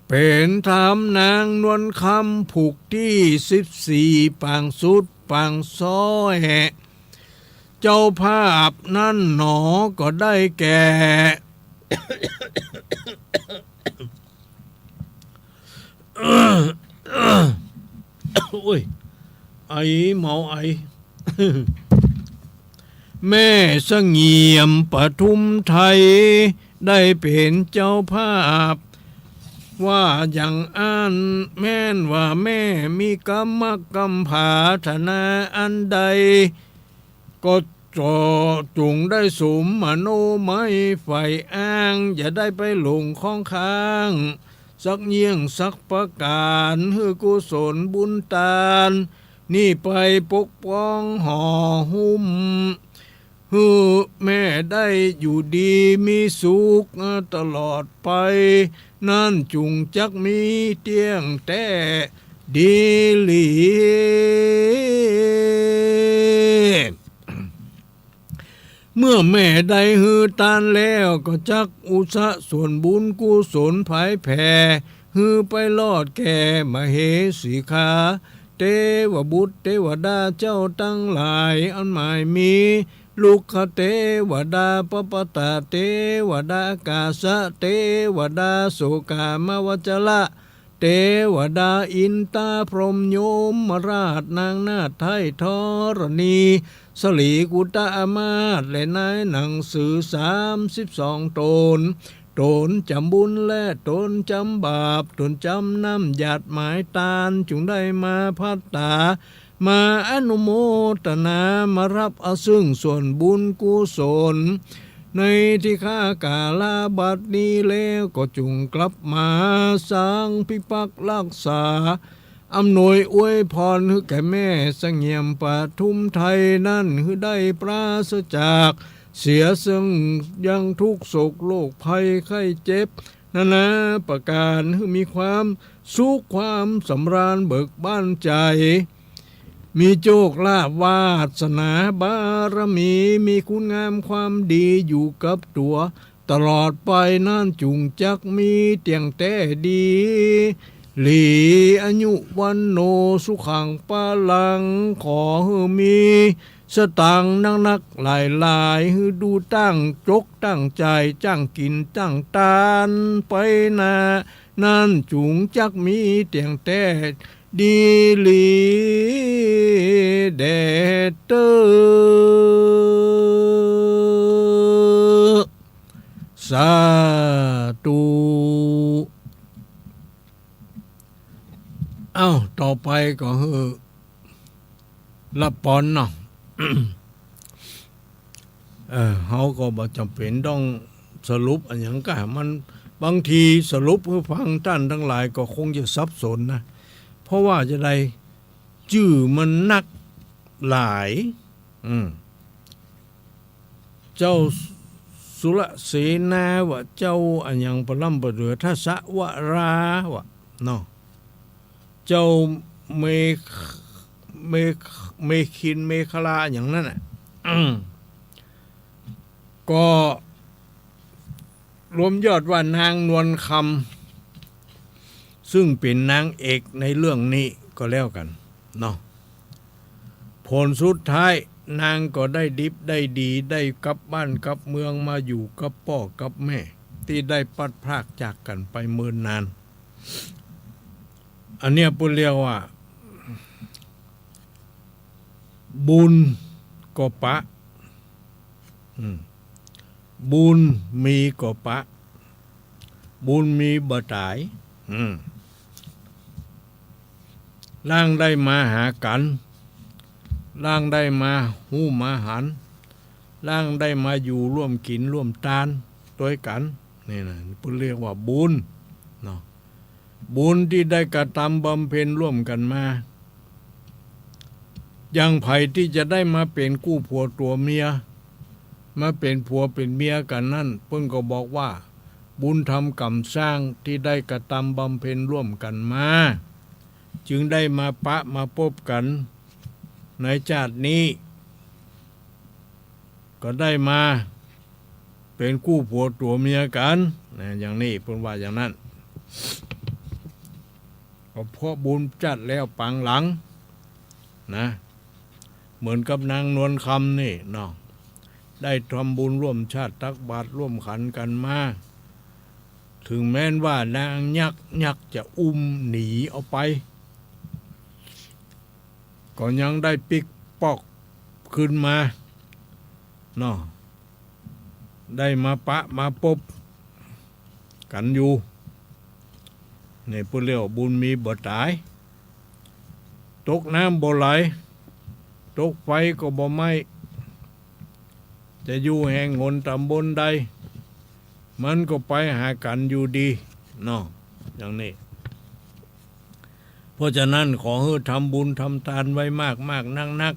เป๋นธรรมนางนวลคำผูกตี้สิบสี่ ปางสุดปางซ้อแอะ เจ้าภาพนั้นหนอก็ได้แก่ โอ้ย ไอ เมาไอ แม่เสงี่ยมปทุมไทย ได้เป๋นเจ้าภาพ ว่าอย่างอั้น แม่นว่าแม่มีกำมักกำผาถนาอันใด ก็จงได้สมมโนมัยใฝ่อ้าง อย่าได้ไปหลงข้องค้าง สักเยี่ยงสักประก๋าน หื้อกุศลบุญตาน นี้ไปปกป้องห่อหุ้ม หื้อแม่ได้อยู่ดีมีสุขตลอดไป นั้นจุ่งจักมีเตี้ยงแต๊ดีหลี เมื่อแม่ได้หื้อตานแล้ว ก็จักอุสะส่วนบุญกุศลผายแผ่ หื้อไปรอดแก่มเหสีขา เตวบุตรเตวดาเจ้าตังหลาย อันหมายมี ลุกขเตวดา ปปตเตวดา อากาสเตวดา โสกามวจระ เตวดา อินตาพรหมยมราช นางนาฏไท้ธรณี สรีกุตอามาตย์ และนายหนังสือสามสิบสองต๋น ต๋นจำบุญและต๋นจำบาป ต๋นจำน้ำหยาดหมายตาน จุ่งได้มาภัตตา มาอนุโมตนา มาฮับเอาซึ่งส่วนบุญกุศล ในทีฆากาลาบัดนี้แล้ว ก็จุ่งกลับมาสังพิพักษ์ฮักษา อำนวยอวยพรหื้อแก่แม่เสงี่ยมปทุมไทยนั้น หื้อได้ปราศจากเสียซึ่งยังทุกข์โศกโรคภัยไข้เจ็บ นานาประก๋าน หื้อมีความสุขความสำราญเบิกบานใจ๋ มีโชคลาภวาสนาบารมี มีคุณงามความดีอยู่กับตั๋วตลอดไปนั้น จุ่งจักมีเตี้ยงแต๊ดีหลี อายุวัณโณ สุขัง พลัง ขอหื้อมี สตางค์นักๆ หลายๆ หื้อดูตั้งจกตั้งใจ๋ จ้างกิ๋นจ้างตานไปหน้า นั้นจุ่งจักมีเตี้ยงแต๊ดีหลีแด่เต๊อะ สาธุ เอ้า ต่อไปก็หื้อ ฮับปอนเนาะ เออ เฮาก็บ่จ๋ำเป๋นต้องสรุปอะหยังก้า มัน บางทีสรุปหื้อฟังต้านตังหลายก็คงจะสับสนนะ เพราะว่าจะใด จื้อมันนักหลาย อืม เจ้าสุรเสนาว่า เจ้าอะหยังปะล้ำปะเหลือ ทศวราว่า เนาะ เจ้าเมข- เมข- เมขินเมขลาอย่างนั้นน่ะ อืม ก็รวมยอดว่านางนวลคำ ซึ่งเป๋นนางเอกในเรื่องนี้ก็แล้วกั๋นเนาะ ผลสุดท้ายนางก็ได้ดิบได้ดี ได้กลับบ้านกลับเมืองมาอยู่กับป้อกับแม่ ตี้ได้พลัดพรากจากกั๋นไปเมินนาน อันเนี้ยเปิ้นเรียกว่า บุญก็ปะ อืม บุญมีก็ปะ บุญมีบ่ต๋าย อืม ลางได้มาหากั๋น ลางได้มาฮู้มาหัน ลางได้มาอยู่ร่วมกิ๋นร่วมตานตวยกั๋น นี่นะ เปิ้นเรียกว่าบุญ เนาะ บุญตี้ได้กระตำบำเพ็ญร่วมกั๋นมา อย่างใผตี้จะได้มาเป๋นกู้ผัวตั๋วเมีย มาเป๋นผัวเป๋นเมียกั๋นนั้น เปิ้นก็บอกว่า บุญทำก๋รรมสร้างตี้ได้กระตำบำเพ็ญร่วมกั๋นมา จึงได้มาปะมาปบกั๋นในจาตินี้ ก็ได้มาเป๋นกู้ผัวตั๋วเมียกั๋นนะ อย่างนี้เปิ้นว่าอย่างนั้น ก็เพราะบุญจัดแล้วปางหลังนะ เหมือนกับนางนวลคำนี่เนาะ ได้ทำบุญร่วมชาติตักบาตรร่วมขันกันมา ถึงแม้นว่านางยักษ์ ยักษ์จะอุ้มหนีเอาไป ก็ยังได้ปิ๊กป๊อกคืนมาเนาะ ได้มาปะมาปบกั๋นอยู่ นี่เปิ้นเรียกว่าบุญมีบ่ต๋าย ตกน้ำบ่ไหล ตกไฟก็บ่ไหม้ จะอยู่แห่งหนต๋ำบลใด มันก็ไปหากั๋นอยู่ดีเนาะ อย่างนี้ เพราะฉะนั้นขอหื้อทำบุญทำตานไว้มากๆ นัก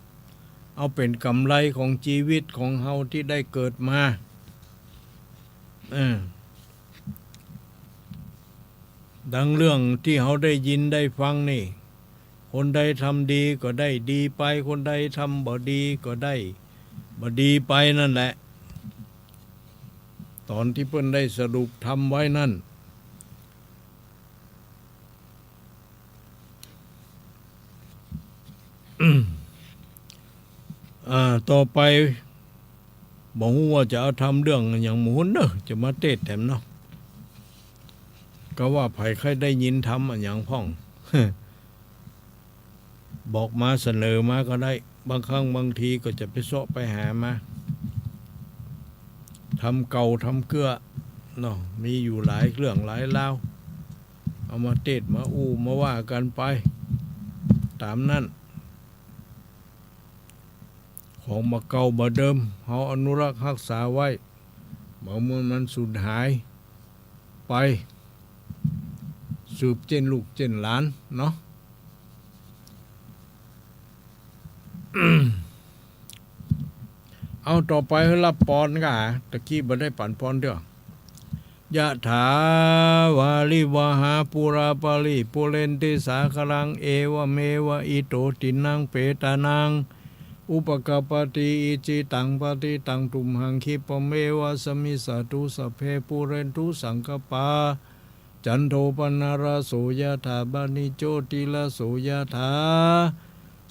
ๆ เอาเป๋นก๋ำไรของจีวิตของเฮาตี้ได้เกิดมา เออ ดังเรื่องตี้เฮาได้ยินได้ฟังนี่ คนใดทำดีก็ได้ดีไป คนใดทำบ่ดีก็ได้บ่ดีไปนั่นแหละ ต๋อนตี้เปิ้นได้สรุปธรรมไว้นั่น อ่า ต่อไป บ่ฮู้ว่าจะเอาธรรมเรื่องอะหยังหมู่เน่อ จะมาเตสน์แถมเนาะ ก็ว่าใผใค่ได้ยินธรรมอะหยังพ่อง บอกมาเสนอมาก็ได้ บางครั้งบางทีก็จะไปเซาะไปหามา ธรรมเก่าธรรมเกื้อเนาะ มีอยู่หลายเรื่องหลายราว เอามาเตสน์มาอู้มาว่ากั๋นไป ต๋ามนั้น ของบ่าเก่าบ่าเดิม เฮาอนุรักษ์ฮักษาไว้ บ่าเมื่อมันสูญหายไป สืบเจ้นลูกเจ้นหลานเนาะ เอาต่อไปหื้อฮับปอนก่า ตะกี้บ่ได้ปั๋นปอนเตื้อ ยะถา วาริวะหา ปูรา ปะริปูเรนติ สาคะรัง เอวะเมวะ อิโต ตินัง เปตานัง อุปะกัปปะติ อิจฉิตัง ปะติตัง ตุมหัง คิปะเมวะ สะมิชฌะตุ สัพเพ ปูเรนตุ สังกะปา จันโท ปะนะระโส ยะถา มะณิ โชติระโส ยะถา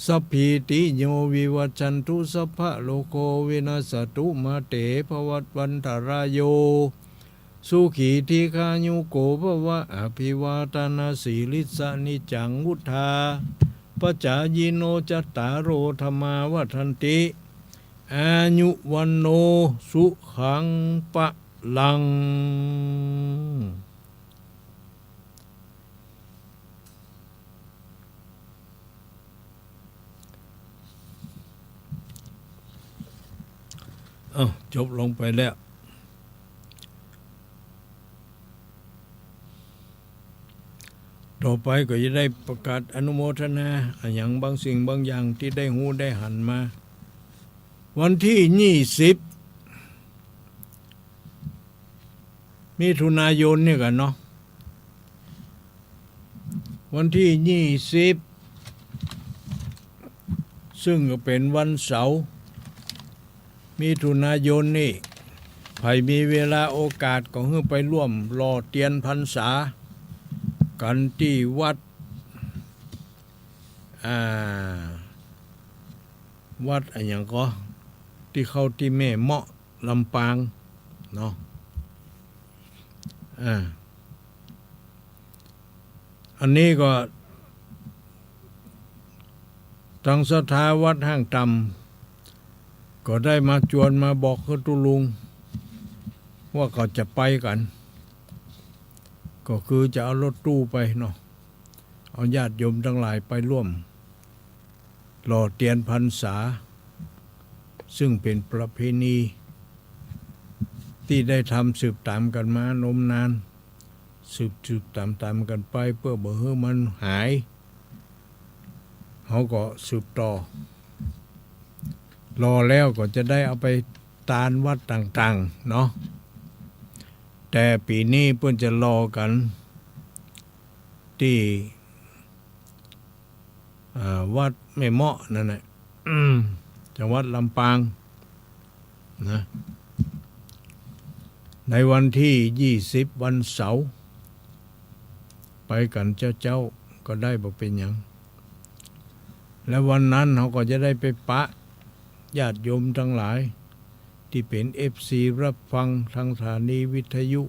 สัพพีติโย วิวัชชันตุ สัพพะโรโค วินัสสะตุ มาเต ภะวัตวันตะราโย สุขี ทีฆายุโก ภะวะ อะภิวาทะนะสีลิสสะ นิจจัง วุฑฒาปะจายิโน จัตตาโร ธัมมา วัฑฒันติ อายุ วัณโณ สุขัง พะลัง เอ้า จบลงไปแล้ว ต่อไปก็จะได้ประกาศอนุโมทนาอะหยังบางสิ่งบางอย่างตี้ได้ฮู้ได้หันมา วันตี้ยี่สิบ มิถุนายนนี่ก่าเนาะ วันตี้ยี่สิบ ซึ่งก็เป๋นวันเสาร์ มิถุนายนนี่ ใผมีเวลาโอกาสก็หื้อไปร่วมหล่อเตียนพรรษากั๋นตี้วัด อ่า วัดอะหยังก่อ ตี้เข้าตี้แม่เมาะ ลำปางเนาะ อ่า อันนี้ก็ ตังศรัทธาวัดห้างต่ำ ก็ได้มาจวนมาบอกกับตุ๊ลุง ว่าเขาจะไปกั๋น ก็คือจะเอารถตู้ไปเนาะ เอาญาติโยมตังหลายไปร่วม หล่อเตียนพรรษา ซึ่งเป๋นประเพณี ตี้ได้ทำสืบต๋ามกั๋นมานมนาน สืบ สืบต๋ามๆ กั๋นไป เปื้อบ่หื้อมันหาย เฮาก็สืบต่อ หล่อแล้วก็จะได้เอาไปตานวัดต่างๆ เนาะ แต่ปี๋นี้เปิ้นจะหล่อกั๋นตี้ อ่า วัดแม่เมาะนั่นแหละ อืม จังหวัดลำปางนะ ในวันตี้ยี่สิบ วันเสาร์ ไปกั๋นเจ๊าๆ ก็ได้ บ่เป๋นหยัง และวันนั้นเฮาก็จะได้ไปปะญาติโยมตังหลายตี้เป๋นเอฟซีรับฟังตางสถานีวิทยุ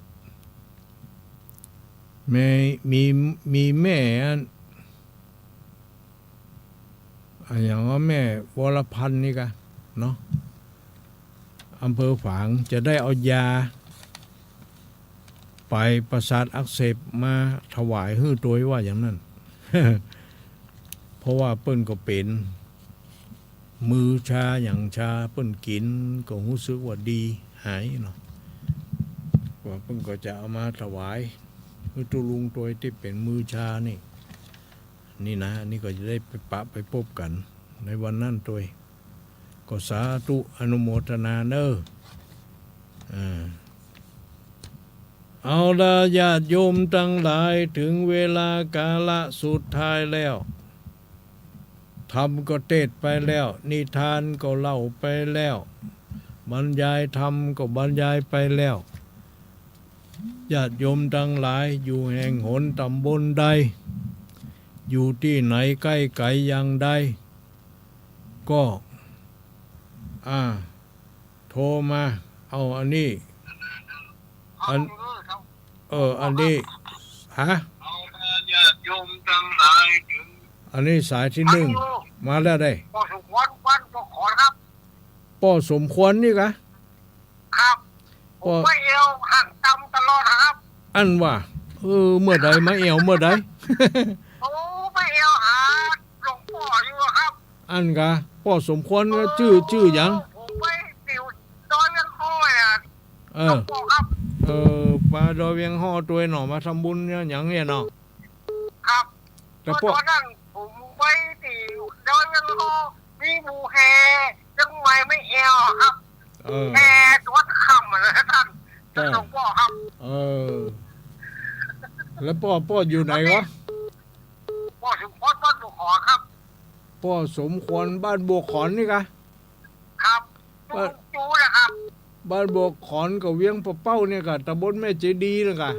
แม่ มี มีแม่อัน อะหยังว่าแม่วรพันธ์นี่กะเนาะ อำเภอฝาง จะได้เอายาปายประสาทอักเสบมาถวายหื้อตวยว่าอย่างนั้น เพราะว่าเปิ้นก็เป๋นมือชาหยังชา เปิ้นกิ๋นก็ฮู้สึกว่าดีหายเนาะ ว่าเปิ้นก็จะเอามาถวายหื้อตุ๊ลุงตวยตี้เป๋นมือชานี่ นี่นะ นี่ก็จะได้ไปปะไปปบกั๋นในวันนั้นตวย ก็สาธุอนุโมทนาเน่อ อ่า เอาละญาติโยมตังหลาย เถิงเวลากาละสุดท้ายแล้ว ธรรมก็เตสน์ไปแล้ว นิทานก็เล่าไปแล้ว บรรยายธรรมก็บรรยายไปแล้ว ญาติโยมตังหลาย อยู่แห่งหนต๋ำบลใด อยู่ตี้ไหนใก้ไก๋อย่างใด ก็ อ่า โทรมา เอาอันนี้ อัน เออ อันนี้ ฮะ เอาญาติโยมตังหลายเถิง อันนี้สายตี้นึ่ง มาแล้วเน่อ ป้อสมควร บ้านบัวขอนครับ ป้อสมควรนี่กะ ครับ ป้อ ผมไปแอ่วหักตำตลอดครับ อั้นว่า เออ เมื่อใด มาแอ่วเมื่อใด โอ้ ไปแอ่วหาหลวงป้ออยู่อะครับ อั้นกะ ป้อสมควรก็จื้อ เออ จื้อหยัง ผมไปติวดอยเวียงฮ้ออะ เออ หลวงป้อครับ เออ มาดอยเวียงฮ้อตวยเนาะ มาทำบุญเนี่ยหยังเนี่ยเนาะ ครับ แต่ป้อ ตอนนั้นผมไปติวดอยเวียงฮ้อ มีหมู่แห่เจียงใหม่มาแอ่วครับ เออ แห่ตวดค่ำอะนะต้าน เออ หลวงป้อครับ เออ แล้วป้อ ป้ออยู่ไหนวะ ป้อสมควรบ้านบัวขอนครับ ป้อสมควรบ้านบัวขอนนี่กะ ครับ บ้าน ลุงจูนะครับ บ้านบัวขอนกับเวียงป่าเป้าเนี่ยกะ ตำบลแม่เจดีย์เนี่ยกะ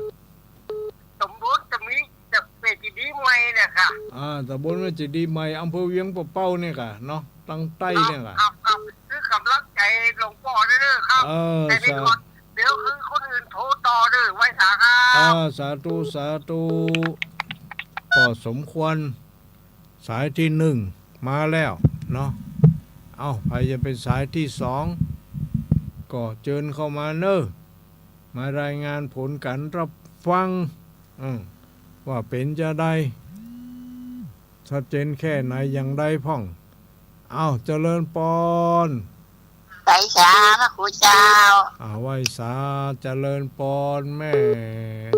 ตำบลจะมี จะแม่เจดีย์ใหม่เนี่ยค่ะ อ่า ตำบลแม่เจดีย์ใหม่ อำเภอเวียงป่าเป้าเนี่ยกะเนาะ ตางใต้เนี่ยกะ ครับ ครับ ครับ หื้อกำลังใจ๋หลวงป้อเน่อครับ เออ แต่นี่ สา ก่อน เดี๋ยวหื้อคนอื่นโทรต่อเน่อ ไหว้สาครับ อ่า สาธุ สาธุ ป้อสมควร สายตี้นึ่งมาแล้วเนาะ เอ้า ใผจะเป๋นสายตี้สอง ก็เจิญเข้ามาเน่อ มารายงานผลก๋านรับฟัง อืม ว่าเป๋นจาใด ชัดเจนแค่ไหนอย่างใดพ่อง เอ้า เจริญปอน ไหว้สาพระครูเจ้า อ่า ไหว้สา เจริญปอน แม่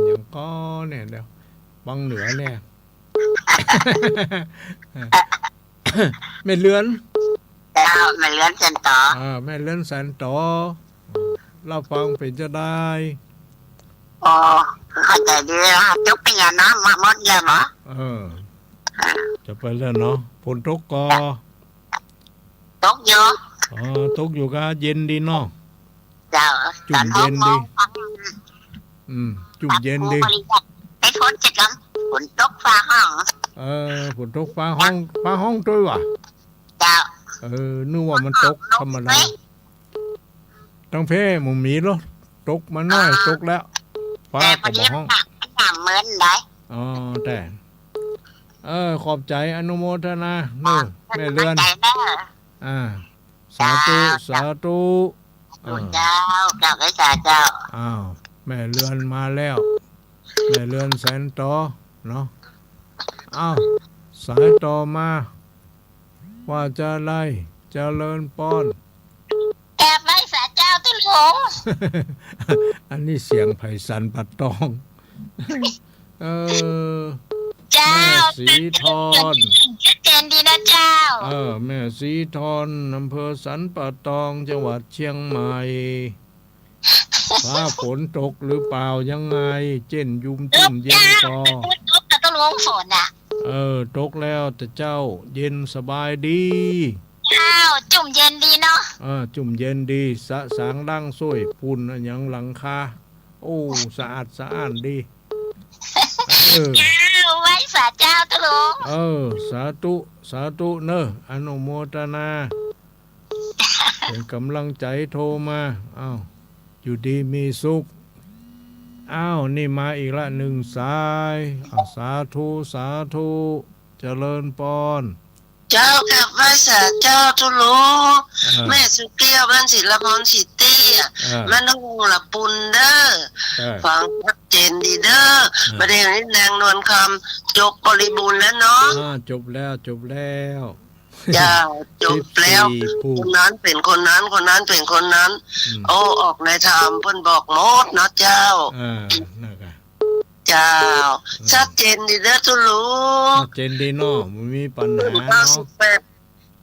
หยังก่อเนี่ย เดี๋ยว บังเหนือเนี่ย แม่เรือน เจ้า แม่เรือนแสนต๋อ อ่า แม่เรือนแสนต๋อ รับฟังเป๋นจาใด อ๋อ เข้าใจ๋ดีแล้ว จบไปแล้วเนาะ มาหมดแล้วเหรอ เออ จะไปแล้วเนาะ ฝนตกก่อ ตกอยู่ อ๋อ ตกอยู่กะ เย็นดีเนาะ เจ้า จุ่มเย็นดี ต๋อนหกโมง อืม จุ่มเย็นดี ปรับปรุงบริษัท ไปฝนจะกำ ฝนตกฟ้าฮ้อง เออ ฝนตกฟ้าฮ้อง ฟ้าฮ้องตวยว่ะ เจ้า เออ นึกว่ามันตกธรรมดา ตางเพ่บ่มีหรอ ตกมาหน้อย อ่า ตกแล้ว ฟ้าก็บ่ฮ้อง แต่พอดีมันหนาวเหมือนใด อ๋อ แต่ เออ ขอบใจ๋ อนุโมทนาเน่อ อ่า แม่เรือน ขอบใจ๋เน่อ อ่า สาธุ เจ้า สาธุ เจ้า เออ เจ้า เจ้า เจ้า อ้าว แม่เรือนมาแล้ว แม่เรือนแสนต๋อเนาะ อ้าว สายต่อมา ว่าจาใด เจริญปอน กราบไหว้สาเจ้าตุ๊ลุง อันนี้เสียงไพศาลป่าตอง เออ เจ้า แม่ศรีธร ชัดเจนดีนะเจ้า เออ แม่ศรีธร อำเภอสันป่าตอง จังหวัดเชียงใหม่ ฟ้าฝนตกหรือเปล่ายังไง เจ๊นยุมจุ่มเย็นก่อ ตก ตก ตกลงฝนน่ะ เออ ตกแล้วแต่เจ้า เย็นสบายดี เจ้า จุ่มเย็นดีเนาะ เออ จุ่มเย็นดี สะสางล้างส้วย ฝุ่นอะหยังหลังคา โอ้ สะอาดสะอ้านดี เออ เจ้า ไหว้สาเจ้าตุ๊ลุง เออ สาธุ สาธุเนอะ อนุโมทนา เป๋นก๋ำลังใจ๋โทรมา อ้าว อยู่ดีมีสุข อ้าว นี่มาอีกละหนึ่งสาย อ้าว สาธุ สาธุ เจริญปอน เจ้า กราบไหว้สาเจ้าตุ๊ลุง อ่า แม่สุแก้ว บ้านศิลปรศรีเตี้ย อ่า บ้านห้องละปุนเด้อ อ่า ฟังชัดเจนดีเด้อ อ่า ประเดี๋ยวนี้นางนวลคำจบบริบูรณ์แล้วเนาะ อ่า จบแล้ว จบแล้ว เจ้า จบแล้ว สิบสี่ผู้ คนนั้นเป๋นคนนั้น คนนั้นเป๋นคนนั้น อืม โอ้ ออกในธรรมเปิ้นบอกหมดเนาะเจ้า อ่า นั่นกะ เจ้า อืม ชัดเจนดีเด้อตุ๊ลุง ชัดเจนดีเนาะ บ่มีปัญหาเนาะ ขึ้นเก้าสิบแปด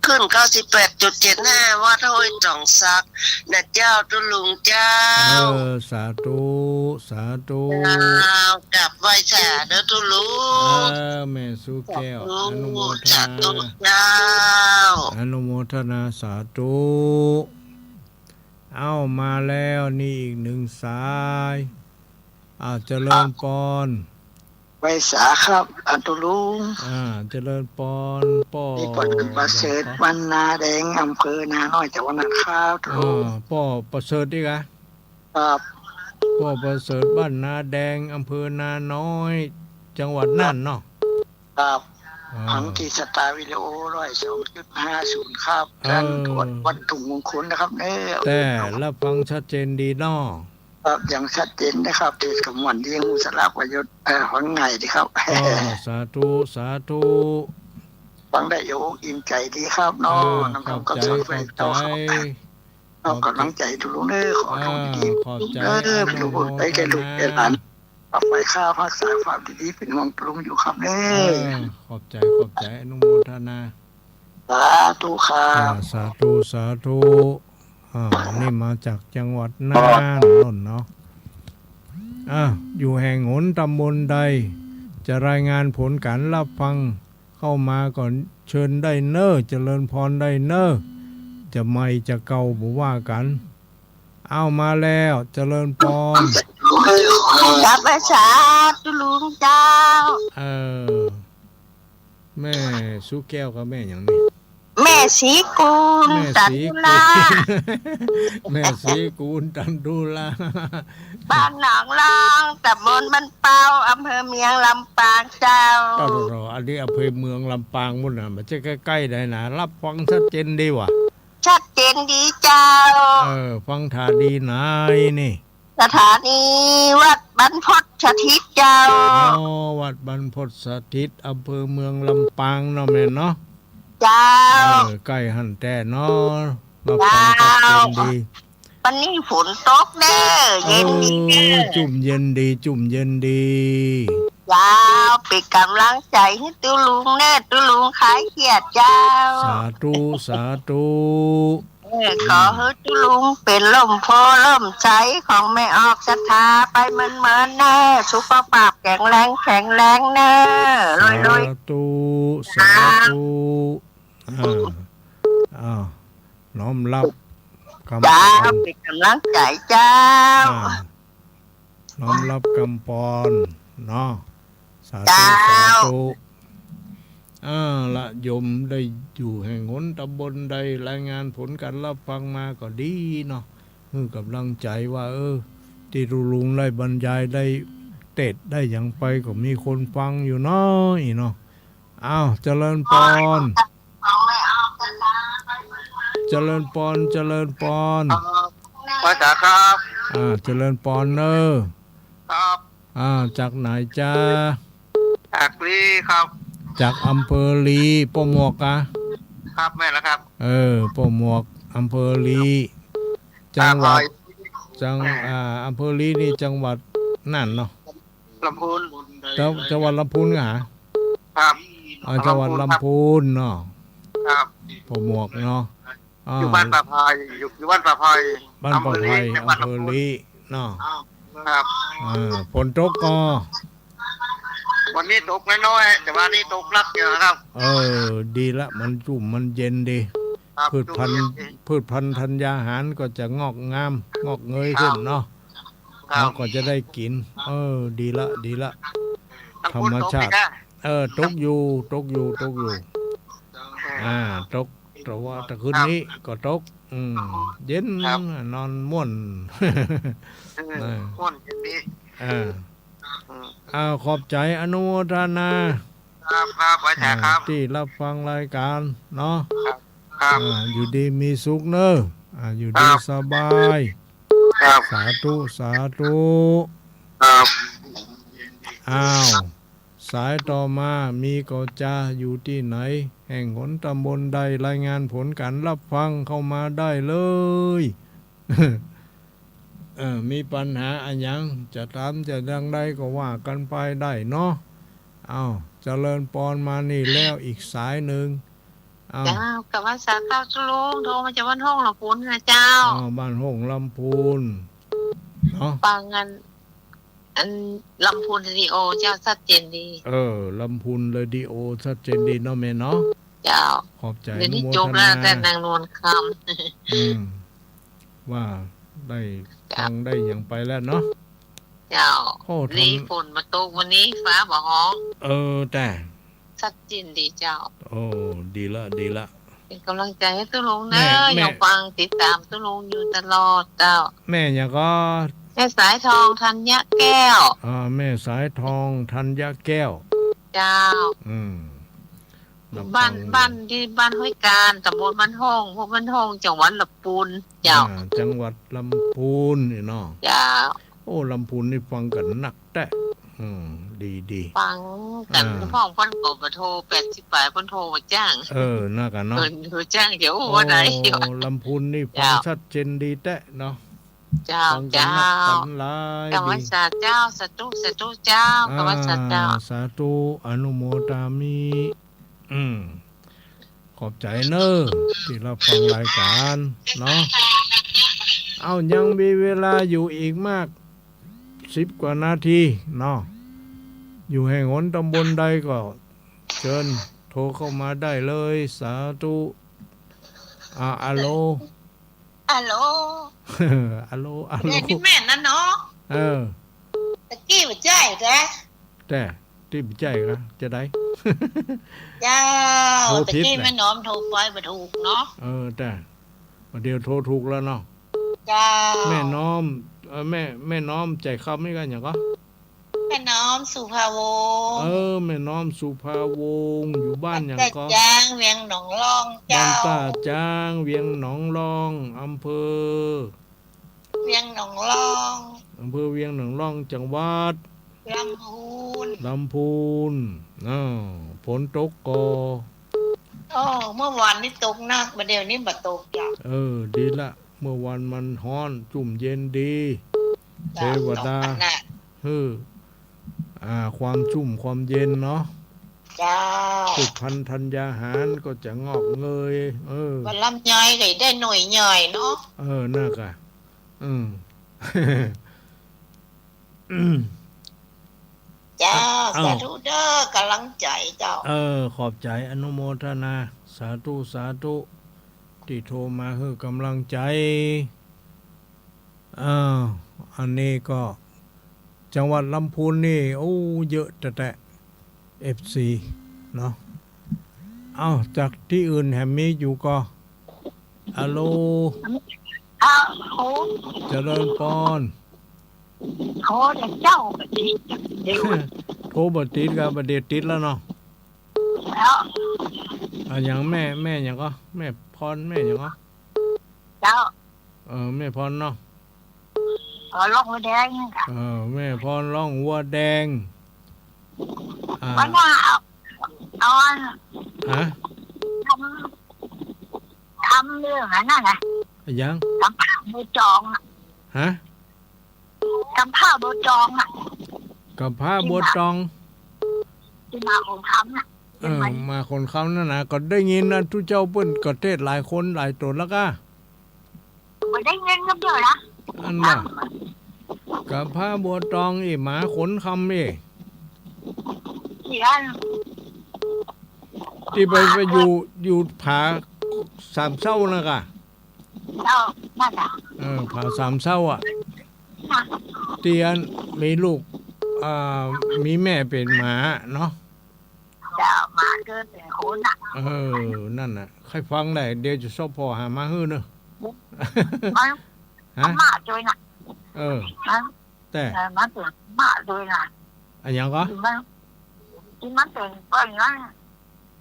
ขึ้นเก้าสิบแปดจุดเจ็ดห้า วัดห้วยจ๋องสักนะเจ้าตุ๊ลุงเจ้า เออ สาธุ สาธุ เจ้า กราบไหว้สาเด้อตุ๊ลุง เออ แม่สุแก้ว สาธุ อนุโมทนา สาธุเจ้า อนุโมทนา สาธุ เอ้า มาแล้ว นี่อีกหนึ่งสาย อ้าว เจริญปอน ไหว้สาครับ อ่า ตุ๊ลุง อ่า เจริญปอน ป้อ นี่ป้อประเสริฐ บ้านนาแดง อำเภอนาน้อย จังหวัดน่านครับ ตุ๊ลุง อ่า ป้อประเสริฐอีกอะ ครับ ป้อประเสริฐ บ้านนาแดง อำเภอนาน้อย จังหวัดน่านเนาะ ครับ อ่า ฟังตี้สตาร์วิดีโอ ร้อยสองจุดห้าศูนย์ ครับ เออ ท่านวัด วัดทุ่งมงคลนะครับ เออ แต่รับฟังชัดเจนดีเนาะ ครับ อย่างชัดเจนนะครับ เทศน์กลางวันเดียวสลับประโยชน์ เอ่อ ฟังง่ายดีครับ อ๋อ สาธุ สาธุ ฟังได้อยู่ อกอิ่มใจ๋ดีครับเนาะ เออ นำธรรมคำสอน ขอบใจ๋ พระเจ้าครับ ขอบใจ๋ เอาก๋ำลังใจ๋ตุ๊ลุงเด้อ ขอโชคดี อ่า ขอบใจ๋ เด้อ อนุโมทนา เป๋นลูกเป๋นหลาน เอาไปข้ารักษาความดีๆ เป๋นห่วงตุ๊ลุงอยู่ครับเด้อ เออ ขอบใจ๋ ขอบใจ๋ อนุโมทนา สาธุครับ อ่า สาธุ สาธุ อ่า นี่มาจากจังหวัดน่านโน่นเนาะ อ่า อยู่แห่งหนตำบลใด จะรายงานผลก๋านรับฟังเข้ามาก็เจิญได้เน้อ เจริญปอนได้เน้อ จะใหม่จะเก่าบ่ว่ากั๋น เอามาแล้ว เจริญปอน กราบไหว้สาตุ๊ลุงเจ้า เออ แม่สุแก้วกับแม่หยังนี่ แม่ศรีกูล แม่ศรีกูล ตันดุลา แม่ศรีกูล ตันดุลา บ้านหนองลอง ตำบลบ้านเป้า อำเภอเมืองลำปางเจ้า โอ้โห อันนี้อำเภอเมืองลำปางปู๊นน่ะ มันจะใก้ๆ ได้นะ รับฟังชัดเจนดีวะ ชัดเจนดีเจ้า เออ ฟังถ่าดีไหนนี่ สถานีวัดบรรพตสถิตเจ้า อ๋อ วัดบรรพตสถิต อำเภอเมืองลำปางเนาะแม่เนาะ เจ้า เออ ใก้หั้นแต๊เนาะ รับฟังชัดเจนดี เจ้า วันนี้ฝนตกเน้อ เย็นดีเน้อ เออ จุ่มเย็นดี จุ่มเย็นดี เจ้า เป๋นก๋ำลังใจ๋หื้อตุ๊ลุงเน้อ ตุ๊ลุงคลายเครียดเจ้า สาธุ สาธุ เออ ขอหื้อตุ๊ลุงเป๋นล่มโพธิ์ล่มไทรของแม่ออกศรัทธาไปเมินๆ เน้อ สุขภาพแข็งแรง แข็งแรงเน้อ รวยๆ สาธุ สาธุ อ่า อ้าว น้อมรับกำ เจ้า ปอน เป๋นก๋ำลังใจ๋เจ้า อ่า น้อมรับกำปอนเนาะ สาธุ เจ้า สาธุ อ่า ละโยมได้อยู่แห่งหนตำบลใด รายงานผลก๋านรับฟังมาก็ดีเนาะ หื้อกำลังใจ๋ว่า เออ ตี้ตุ๊ลุงได้บรรยาย ได้เตศน์ ได้หยังไปก็มีคนฟังอยู่เนาะ อี้เนาะ อ้าว เจริญปอน เจริญปอน เจริญปอน เอ่อ ไหว้สาครับ อ่า เจริญปอนเน้อ ครับ อ่า จากไหนจ๊ะ จากลี้ครับ จากอำเภอลี้ ป้อหมวกอะ ครับ แม่นแล้วครับ เออ ป้อหมวก อำเภอลี้ จังหวัด ครับ จัง อ่า อำเภอลี้นี่จังหวัดน่านเนาะ ลำพูน จัง จังหวัดลำพูนกะหา ครับ อ่า จังหวัดลำพูนเนาะ ครับ ป้อหมวกเนาะ อ่า อยู่บ้านป่าไผ่ อยู่ อยู่บ้านป่าไผ่ บ้านป่าไผ่ อำเภอลี้ จังหวัดลำพูน อำเภอลี้เนาะ ครับ อ่า ฝนตกก่อ วันนี้ตกน้อยๆ แต่ว่านี่ตกหนักอยู่นะครับ เออ ดีละ มันจุ่มมันเย็นดี ครับ พืชพันธุ์ จุ่มเย็นดี พืชพันธุ์ธัญญาหารก็จะงอกงาม งอกเงยขึ้นเนาะ ครับ เราก็จะได้กิ๋น เออ ดีละ ดีละ น้ำฝน ธรรมชาติ ตกไหมครับ เออ ตกอยู่ ตกอยู่ ตกอยู่ อ่า ตก แต่ว่าแต่คืนนี้ก็ตก อืม เย็น ครับ นอนม่วน อืม อ่า ม่วนเย็นดี อ่า อืม อ่า ขอบใจ๋อนุโมทนา ครับ ครับ อาจ๋ารย์ครับ อ่า ตี้ฮับฟังรายก๋านเนาะ ครับ ครับ อ่า อยู่ดีมีสุขเน่อ อ่า อยู่ดี ครับ สบาย ครับ สาธุ สาธุ ครับ อ้าว สายต่อมามีก่อจา อยู่ตี้ไหน แห่งหนต๋ำบลใด รายงานผลก๋านฮับฟังเข้ามาได้เลย เออ มีปัญหาอะหยัง จะถามจะอย่างใดก็ว่ากั๋นไปได้เนาะ อ้าว เจริญปอน มานี่แล้วอีกสายนึ่ง อ้าว เจ้า กราบไหว้สาเจ้า ตุ๊ลุง โทรมาจากบ้านโฮ่งลำพูนนะเจ้า อ้าว บ้านโฮ่งลำพูน เนาะ ฟังอัน อันลำพูนเรดิโอเจ้า ชัดเจนดี เออ ลำพูนเรดิโอชัดเจนดีเนาะแม่เนาะ เจ้า ขอบใจ๋ เดี๋ยวนี้ อนุโมทนา จบแล้ว แต่นางนวลคำ อืม ว่าได้ เจ้า ฟังได้หยังไปแล้วเนาะ เจ้า โอ้ นี่ ทำ ฝนมาตกวันนี้ ฟ้าบ่ฮ้อง เออ แต่ ชัดเจนดีเจ้า โอ้ ดีละ ดีละ เป๋นก๋ำลังใจ๋หื้อตุ๊ลุงเน่อ แม่ แม่ ยังฟังติดต๋ามตุ๊ลุงอยู่ตลอดเจ้า แม่หยังก่อ แม่สายทอง ธัญญะแก้ว อ่า แม่สายทอง ธัญญะแก้ว เจ้า อืม บ้าน ฟัง บ้านตี้บ้านห้วยกาญ ต๋ำบลบ้านโฮ่ง อำเภอบ้านโฮ่ง จังหวัดลำพูน เจ้า อ่า จังหวัดลำพูนนี่เนาะ เจ้า โอ้ ลำพูนนี่ฟังกั๋นนักแต๊ อืม ดี ดี ฟังกั๋น อ่า พ่องเปิ้นก็บ่โทร แปดสิบป๋ายเปิ้นโทรบ่จ้าง เออ นั่นกะเนาะ เปิ้นบ่จ้าง เดี๋ยว โอ้ ว่าได้ ลำพูนนี่ฟัง เจ้า ชัดเจนดีแต๊เนาะ เจ้า ฟังกั๋นนัก เจ้า กั๋นหลาย กราบไหว้ ดี สาเจ้า สาธุ สาธุเจ้า อ่า กราบไหว้สาเจ้า สาธุ อนุโมทามิ อืม ขอบใจ๋เน่อตี้ฮับฟังรายก๋านเนาะ เอ้า ยังมีเวลาอยู่อีกมาก สิบกว่านาทีเนาะ อยู่แห่งหนต๋ำบลใดก็เจิญโทรเข้ามาได้เลย สาธุ อ่า อะโหล อะโหล อะโหล อะโหล เดี๋ยวนี้แม่นนะเนาะ เออ ตะกี้บ่ใจ้กะ แต่ตี้บ่ใจ้กะ จะใด เจ้า โทรผิด ตะกี้ แหละ แม่น้อมโทรไปบ่ถูกเนาะ เออ แต่บ่าเดี่ยวโทรถูกแล้วเนาะ เจ้า แม่น้อม เออ แม่ แม่น้อมใจ๋คำนี่กะหยังก่อ แม่น้อมสุภาวงศ์ เออ แม่น้อมสุภาวงศ์ อยู่บ้านหยังก่อ บ้านต้าจ๊าง เวียงหนองล่อง บ้าน เจ้า ต้าจ๊าง เวียงหนองล่อง อำเภอ เวียงหนองล่อง อำเภอเวียงหนองล่อง จังหวัด ลำพูน ลำพูน อ้าว ฝนตกก่อ โอ้ เมื่อวานนี้ตกนัก บ่าเดี่ยวนี้บ่ตกจ้ะ เออ ดีละ เมื่อวานมันฮ้อน จุ่มเย็นดี เจ้า เทวดา ตกขนาด หื้อ อ่า ความชุ่มความเย็นเนาะ เจ้า พืชพันธุ์ธัญญาหารก็จะงอกเงย เออ ว่าลำไยก็ได้หน่วยใหญ่เนาะ เออ นั่นกะ อืม เจ้า เอ้า สาธุเด้อ ก๋ำลังใจ๋เจ้า เออ ขอบใจ๋ อนุโมทนา สาธุ สาธุ ตี้โทรมาหื้อก๋ำลังใจ๋ อ้าว อันนี้ก็ จังหวัดลำพูนนี่ โอ้ เยอะแต๊ๆ เอฟซี เนาะ เอ้า จากตี้อื่นแหมมีอยู่ก่อ อะโหล อะโหล เจริญปอน โทรแต่เจ๊าบ่ติด เดี๋ยว โทรบ่ติดกะ บ่าเดี่ยวติดแล้วเนาะ แล้ว อะหยัง แม่ แม่หยังก่อ แม่พร แม่หยังก่อ เจ้า เออ แม่พรเนาะ เออ ล่องหัวแดง เออ แม่พรล่องหัวแดง อ่า วันน่ะ เอา เอา ฮะ ทำ ทำเรื่องอันนั้นนะ อะหยัง กำพร้าบัวจองอะ ฮะ กำพร้าบัวจองอะ กำพร้าบัวจอง ตี้มา ตี้มาโขนคำน่ะ เออ ตี้มา มาโขนคำนั่นนะ ก็ได้ยินนะ ตุ๊เจ้าเปิ้นก็เตศน์หลายคนหลายต๋นแล้วกะ บ่ได้ยินกำเดียวนะ อันน่ะ กำพร้าบัวจองอี้ มาโขนคำอี้ ตี้อัน ตี้ไป ไปอยู่ อยู่ผาสามเศร้านะกะ เจ้า นั่นน่ะ เออ ผาสามเศร้าอะ ตี้อันมีลูก อ่า มีแม่เป๋นหมาเนาะ เจ้า ห มาเกินเป็นคนน่ะ เออ นั่นน่ะ ใค่ฟังได้ เดี๋ยวจะซอผ่อหามาหื้อเนอะ มัน ฮะ ธรรมะจ้วยน่ะ เออ มัน แต่ เออ มันเป๋นธรรมะจ้วยน่ะ อะหยังก่อ ตี้มัน ตี้มันเป๋น เป๋นนั้น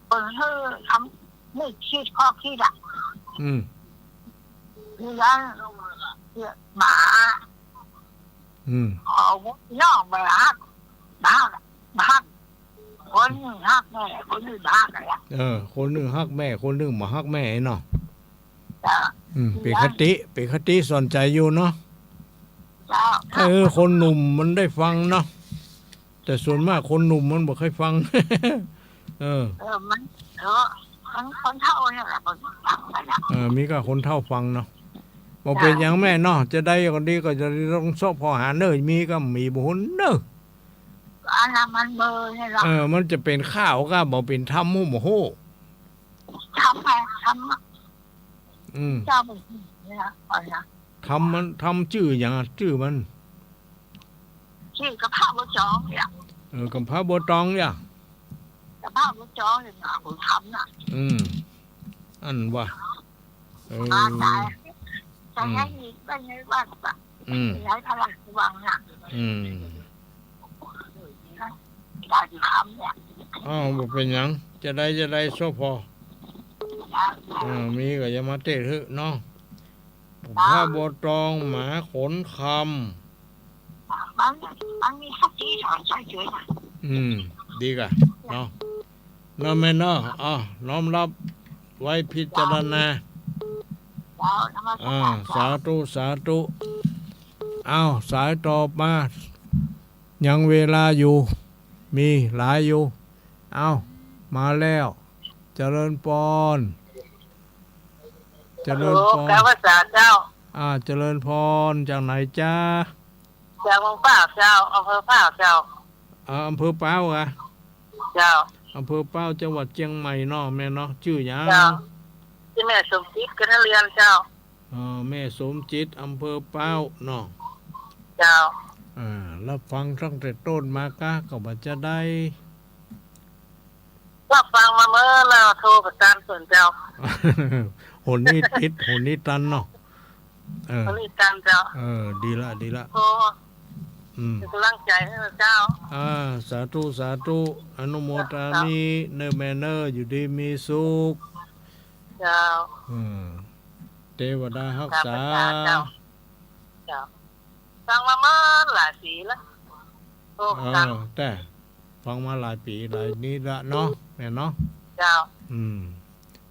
เป๋นหื้อทำ นี่คิดข้อคิดอะ อืม นี่ยัง หมา อืม ขอน้องบ่ฮัก บ่ฮัก บ่ฮัก คนหนึ่งฮักแม่ คนหนึ่งบ่ฮักอะ เออ คนหนึ่งฮักแม่ คนหนึ่งบ่ฮักแม่เนาะ เจ้า อืม เป๋นคติ เป๋นคติสอนใจ๋อยู่เนาะ เจ้า เออ คนหนุ่มมันได้ฟังเนาะ แต่ส่วนมากคนหนุ่มมันบ่ใค่ฟัง เออ เออ มัน เออ มันคนเฒ่าเนี่ยแหละ มันฟังกั๋นน่ะ เออ มีก้าคนเฒ่าฟังเนาะ บ่เป๋นหยังแม่เนาะ จะได้ก็ดี ก็จะได้ต้องซอผ่อหาเน่อ มีก็มีบ่ฮู้เน่อ อันนั้นมันเบอร์เนี่ยเนาะ เออ มันจะเป๋นข่าวก็บ่เป๋นธรรมฮู้บ่ฮู้ ธรรมไง ธรรมอะ อืม เจ้าบ่ฮู้เนี่ย เอานะ ธรรมมัน ธรรมจื้อหยังอะ จื้อมัน จื้อกำพร้าบัวจองเนี่ย เออ กำพร้าบัวตองเนี่ย กำพร้าบัวจองเนี่ยนะ ผมทำน่ะ อืม อันว่า เออ มาตาย จะให้มีบ้านในวัดอะ อืม ย้ายพระราชวังน่ะ อืม ได้อยู่คำเนี่ย อ้าว บ่เป๋นหยัง จะได้ จะได้ซอผ่อ เออ มีก็อย่ามาเต๊ะเถอะเนาะ พระบัวตอง หมาขนคำ มัน มันมีคติสอนใจ๋จ้วยน่ะ อืม ดีก่ะ เนาะ เนาะแม่เนาะ อ้าว น้อมรับไว้พิจารณา เจ้า นมัสการ อ่า เจ้า สาธุ สาธุ อ้าว สายต่อมา ยังเวลาอยู่ มีหลายอยู่ อ้าว มาแล้ว เจริญปอน เจริญปอน ฮัลโหล กราบไหว้สาเจ้า อ่า เจริญปอน จากไหนจ๊ะ จากเมืองพร้าวเจ้า อำเภอพร้าวเจ้า อ่า อำเภอพร้าวอะ เจ้า อำเภอพร้าว จังหวัดเจียงใหม่เนาะ แม่เนาะ จื้อหยัง เจ้า จื้อแม่สมจิต กนเรือนเจ้า เออ แม่สมจิต อำเภอพร้าวเนาะ เจ้า อ่า รับฟังตั้งแต่ต้นมาก้า ก็บ่าจะได้ รับฟังมาเมินแล้ว โทรบ่ตันเปิ้นเจ้า หนนี้ติด หนนี้ตันเนาะ เออ หนนี้ตันเจ้า เออ ดีละ ดีละ โทร อืม เป๋นก๋ำลังใจ๋หื้อเจ้า อ่า สาธุ สาธุ อนุโมทนาเน่อแม่เน่อ อยู่ดีมีสุข เจ้า อืม เตวดาฮักษา เจ้า เจ้า ฟังมาเมินหลายปี๋ละ โอ้ เออ แต่ฟังมาหลายปี๋หลายนี้ละเนาะ แม่เนาะ เจ้า อืม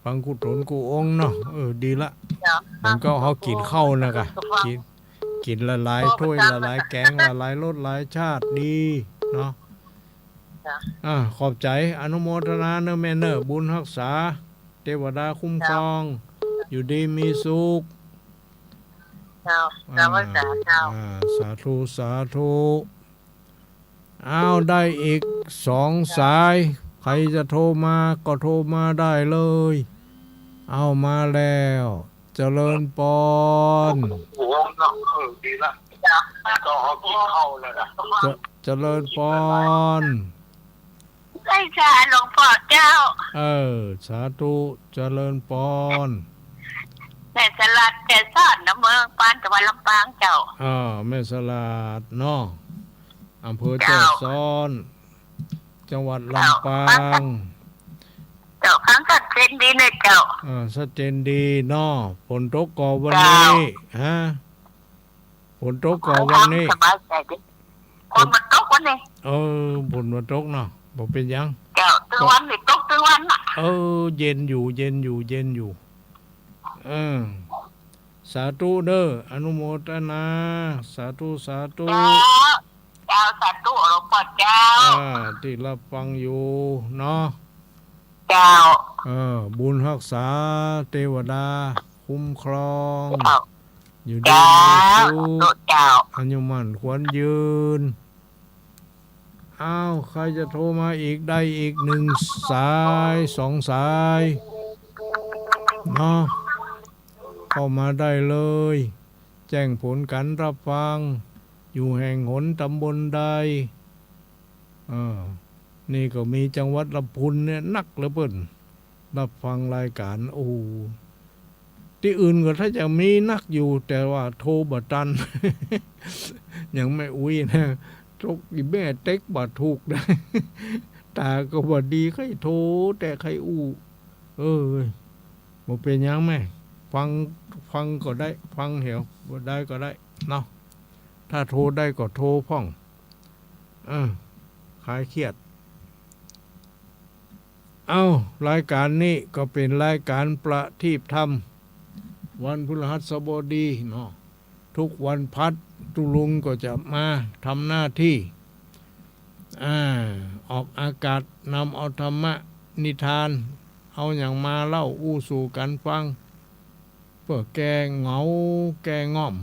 ฟังกู้ต๋นกู้องค์เนาะ เออ ดีละ เจ้า เหมือนกับเฮากิ๋นข้าวน่ะก่ะ ฟัง กิ๋น กิ๋นหลายๆ ถ้วย หลายๆ แก๋ง หลายๆ รส หลายชาติ ดีเนาะ เจ้า อ่า ขอบใจ๋ อนุโมทนาเน่อแม่เน่อ บุญฮักษา เตวดาคุ้มครอง เจ้า อยู่ดีมีสุข เจ้า อ่า เจ้า อ่า สาธุ สาธุ อ้าว ได้อีกสองสาย ใผจะโทรมาก็โทรมาได้เลย อ้าว มาแล้ว เจริญปอน โอ้โห เนาะ เออ ดีละ เจ้า ต้องเอากิ๋นข้าวแล้วนะ เจ เจริญปอน ได้จ้า หลวงป้อเจ้า เออ สาธุ เจริญปอน แม่สลัด แจ้ซ้อน เมืองปาน จังหวัดลำปางเจ้า อ่า แม่สลัดเนาะ อำเภอ เจ้า แจ้ซ้อน จังหวัดลำปาง เจ้า ฟังชัดเจนดีเน่อเจ้า อ่า ชัดเจนดีเนาะ ฝนตกก่อวันนี้ เจ้า ฮะ ฝนตกก่อวันนี้ สบายใจ๋ดี ฝนบ่ตกวันนี้ เออ ฝนบ่ตกเนาะ บ่เป๋นหยัง เจ้า ตึงวันนี่ตกตึงวันน่ะ เออ เย็นอยู่ เย็นอยู่ เย็นอยู่ เออ สาธุเน่อ อนุโมทนา สาธุ สาธุ เจ้า เจ้า สาธุ หลวงป้อเจ้า อ่า ตี้รับฟังอยู่เนาะ เจ้า เออ บุญฮักษา เตวดาคุ้มครอง เจ้า อยู่ดีมีสุข เจ้า อายุมั่นขวัญยืน อ้าว ใผจะโทรมาอีก ได้อีกหนึ่งสาย สองสาย เนาะ เข้ามาได้เลย แจ้งผลก๋านรับฟัง อยู่แห่งหน ต๋ำบลใด เออ นี่ก็มีจังหวัดลำพูนเนี่ยนักเหลือเปิ้น รับฟังรายการ โอ้ ตี้อื่นก็ถ้าจะมีนักอยู่ แต่ว่าโทรบ่ตัน อย่างแม่อุ๊ยนะ ตกอีแม่เต๊กบ่ถูกได้ ตาก็บ่ดี ใค่โทร แต่ใค่อู้ เออ บ่เป๋นหยังแม่ ฟัง ฟังก็ได้ ฟังแหวบ่ได้ก็ได้เนาะ ถ้าโทรได้ก็โทรพ่อง เออ คลายเครียด เอ้า รายการนี้ก็เป๋นรายการประทีปธรรม วันพฤหัสบดีเนาะ ทุกวันพัดตุลุงก็จะมาทำหน้าที่ อ่า ออกอากาศ นำเอาธรรมะนิทาน เอาหยังมาเล่าอู้สู่กั๋นฟัง เปื้อแก้เหงา แก้ง่อม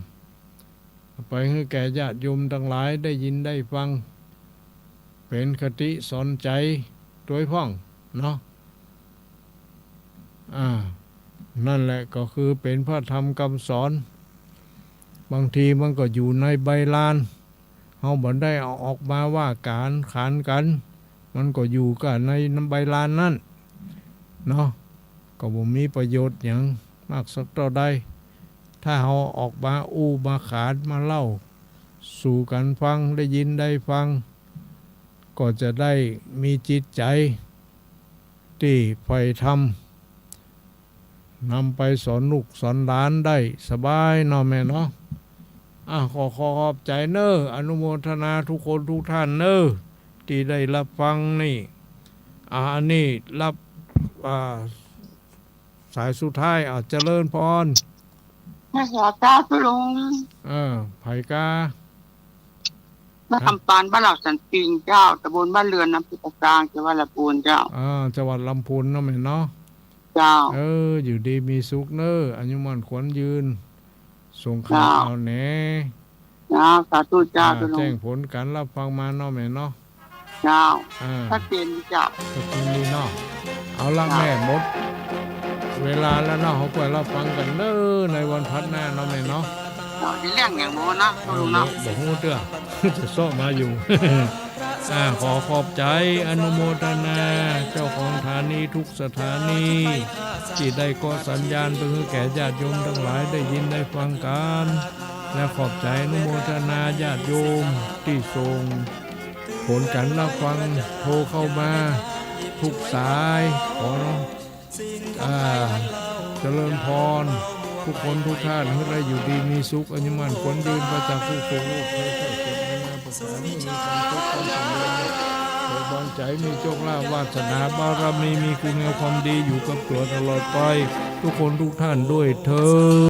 ไปหื้อแก่ญาติโยมตังหลายได้ยินได้ฟัง เป๋นคติสอนใจ๋ตวยพ่องเนาะ อ่า นั่นแหละก็คือเป๋นพระธรรมกำสอน บางทีมันก็อยู่ในใบลาน เฮาบ่ได้เอาออกมาว่าก๋านขานกั๋น มันก็อยู่ก้าในใบลานนั้นเนาะ ก็บ่มีประโยชน์หยังมากสักเต้าใด ถ้าเฮาออกมาอู้มาขานมาเล่าสู่กั๋นฟัง ได้ยินได้ฟัง ก็จะได้มีจิตใจ๋ตี้ใฝ่ธรรม นำไปสอนลูกสอนหลานได้สบายเนาะแม่เนาะ อ่ะ ขอ ขอขอบใจ๋เน้อ อนุโมทนาทุกคนทุกท่านเน้อ ตี้ได้รับฟังนี่ อ่ะ อันนี้รับ อ่า สายสุดท้าย อ่ะ เจริญพร นมัสก๋านเจ้าลุง เออ ใผกา บ้านคำปาน บ้านเหล่าสันติงเจ้า ตำบลบ้านเรือน อำเภอป่ากลาง จังหวัดลำพูนเจ้า อ่า จังหวัดลำพูนเนาะแม่เนาะ เจ้า เออ อยู่ดีมีสุขเน้อ อายุมั่นขวัญยืน ส่งข่าว เจ้า เอาแหน่ เจ้า สาธุเจ้า อ่า เจ้าลุง แจ้งผลก๋านรับฟังมาเนาะแม่เนาะ เจ้า อ่า ชัดเจนดีเจ้า ชัดเจนดีเนาะ เอาละ เจ้า แม่ หมดเวลาแล้วเนาะ เฮาก็รับฟังกั๋นเน้อ ในวันพัดหน้าเนาะแม่เนาะ เจ้า มีเรื่องหยังบ่เนาะ เออ ลุงเนาะ บ่ บ่ฮู้เตื้อ จะเซาะมาอยู่ อ่า ขอขอบใจ๋อนุโมทนาเจ้าของสถานีทุกสถานี ตี้ได้เกาะสัญญาณไปหื้อแก่ญาติโยมตังหลายได้ยินได้ฟังกั๋น และขอบใจ๋อนุโมทนาญาติโยมตี้ส่งผลก๋านรับฟังโทรเข้ามาทุกสาย ขอ อ่า เจริญพรทุกคนทุกท่าน หื้อได้อยู่ดีมีสุข อายุมั่นขวัญยืน ปราศจากทุกข์โศกโรคภัยไข้เจ็บนานาประก๋าน หื้อมีความสุขความเจริญ เบิกบานใจ๋ มีโชคลาภวาสนาบารมี มีคุณงามความดีอยู่กับตั๋วตลอดไป ทุกคนทุกท่านด้วยเทอญ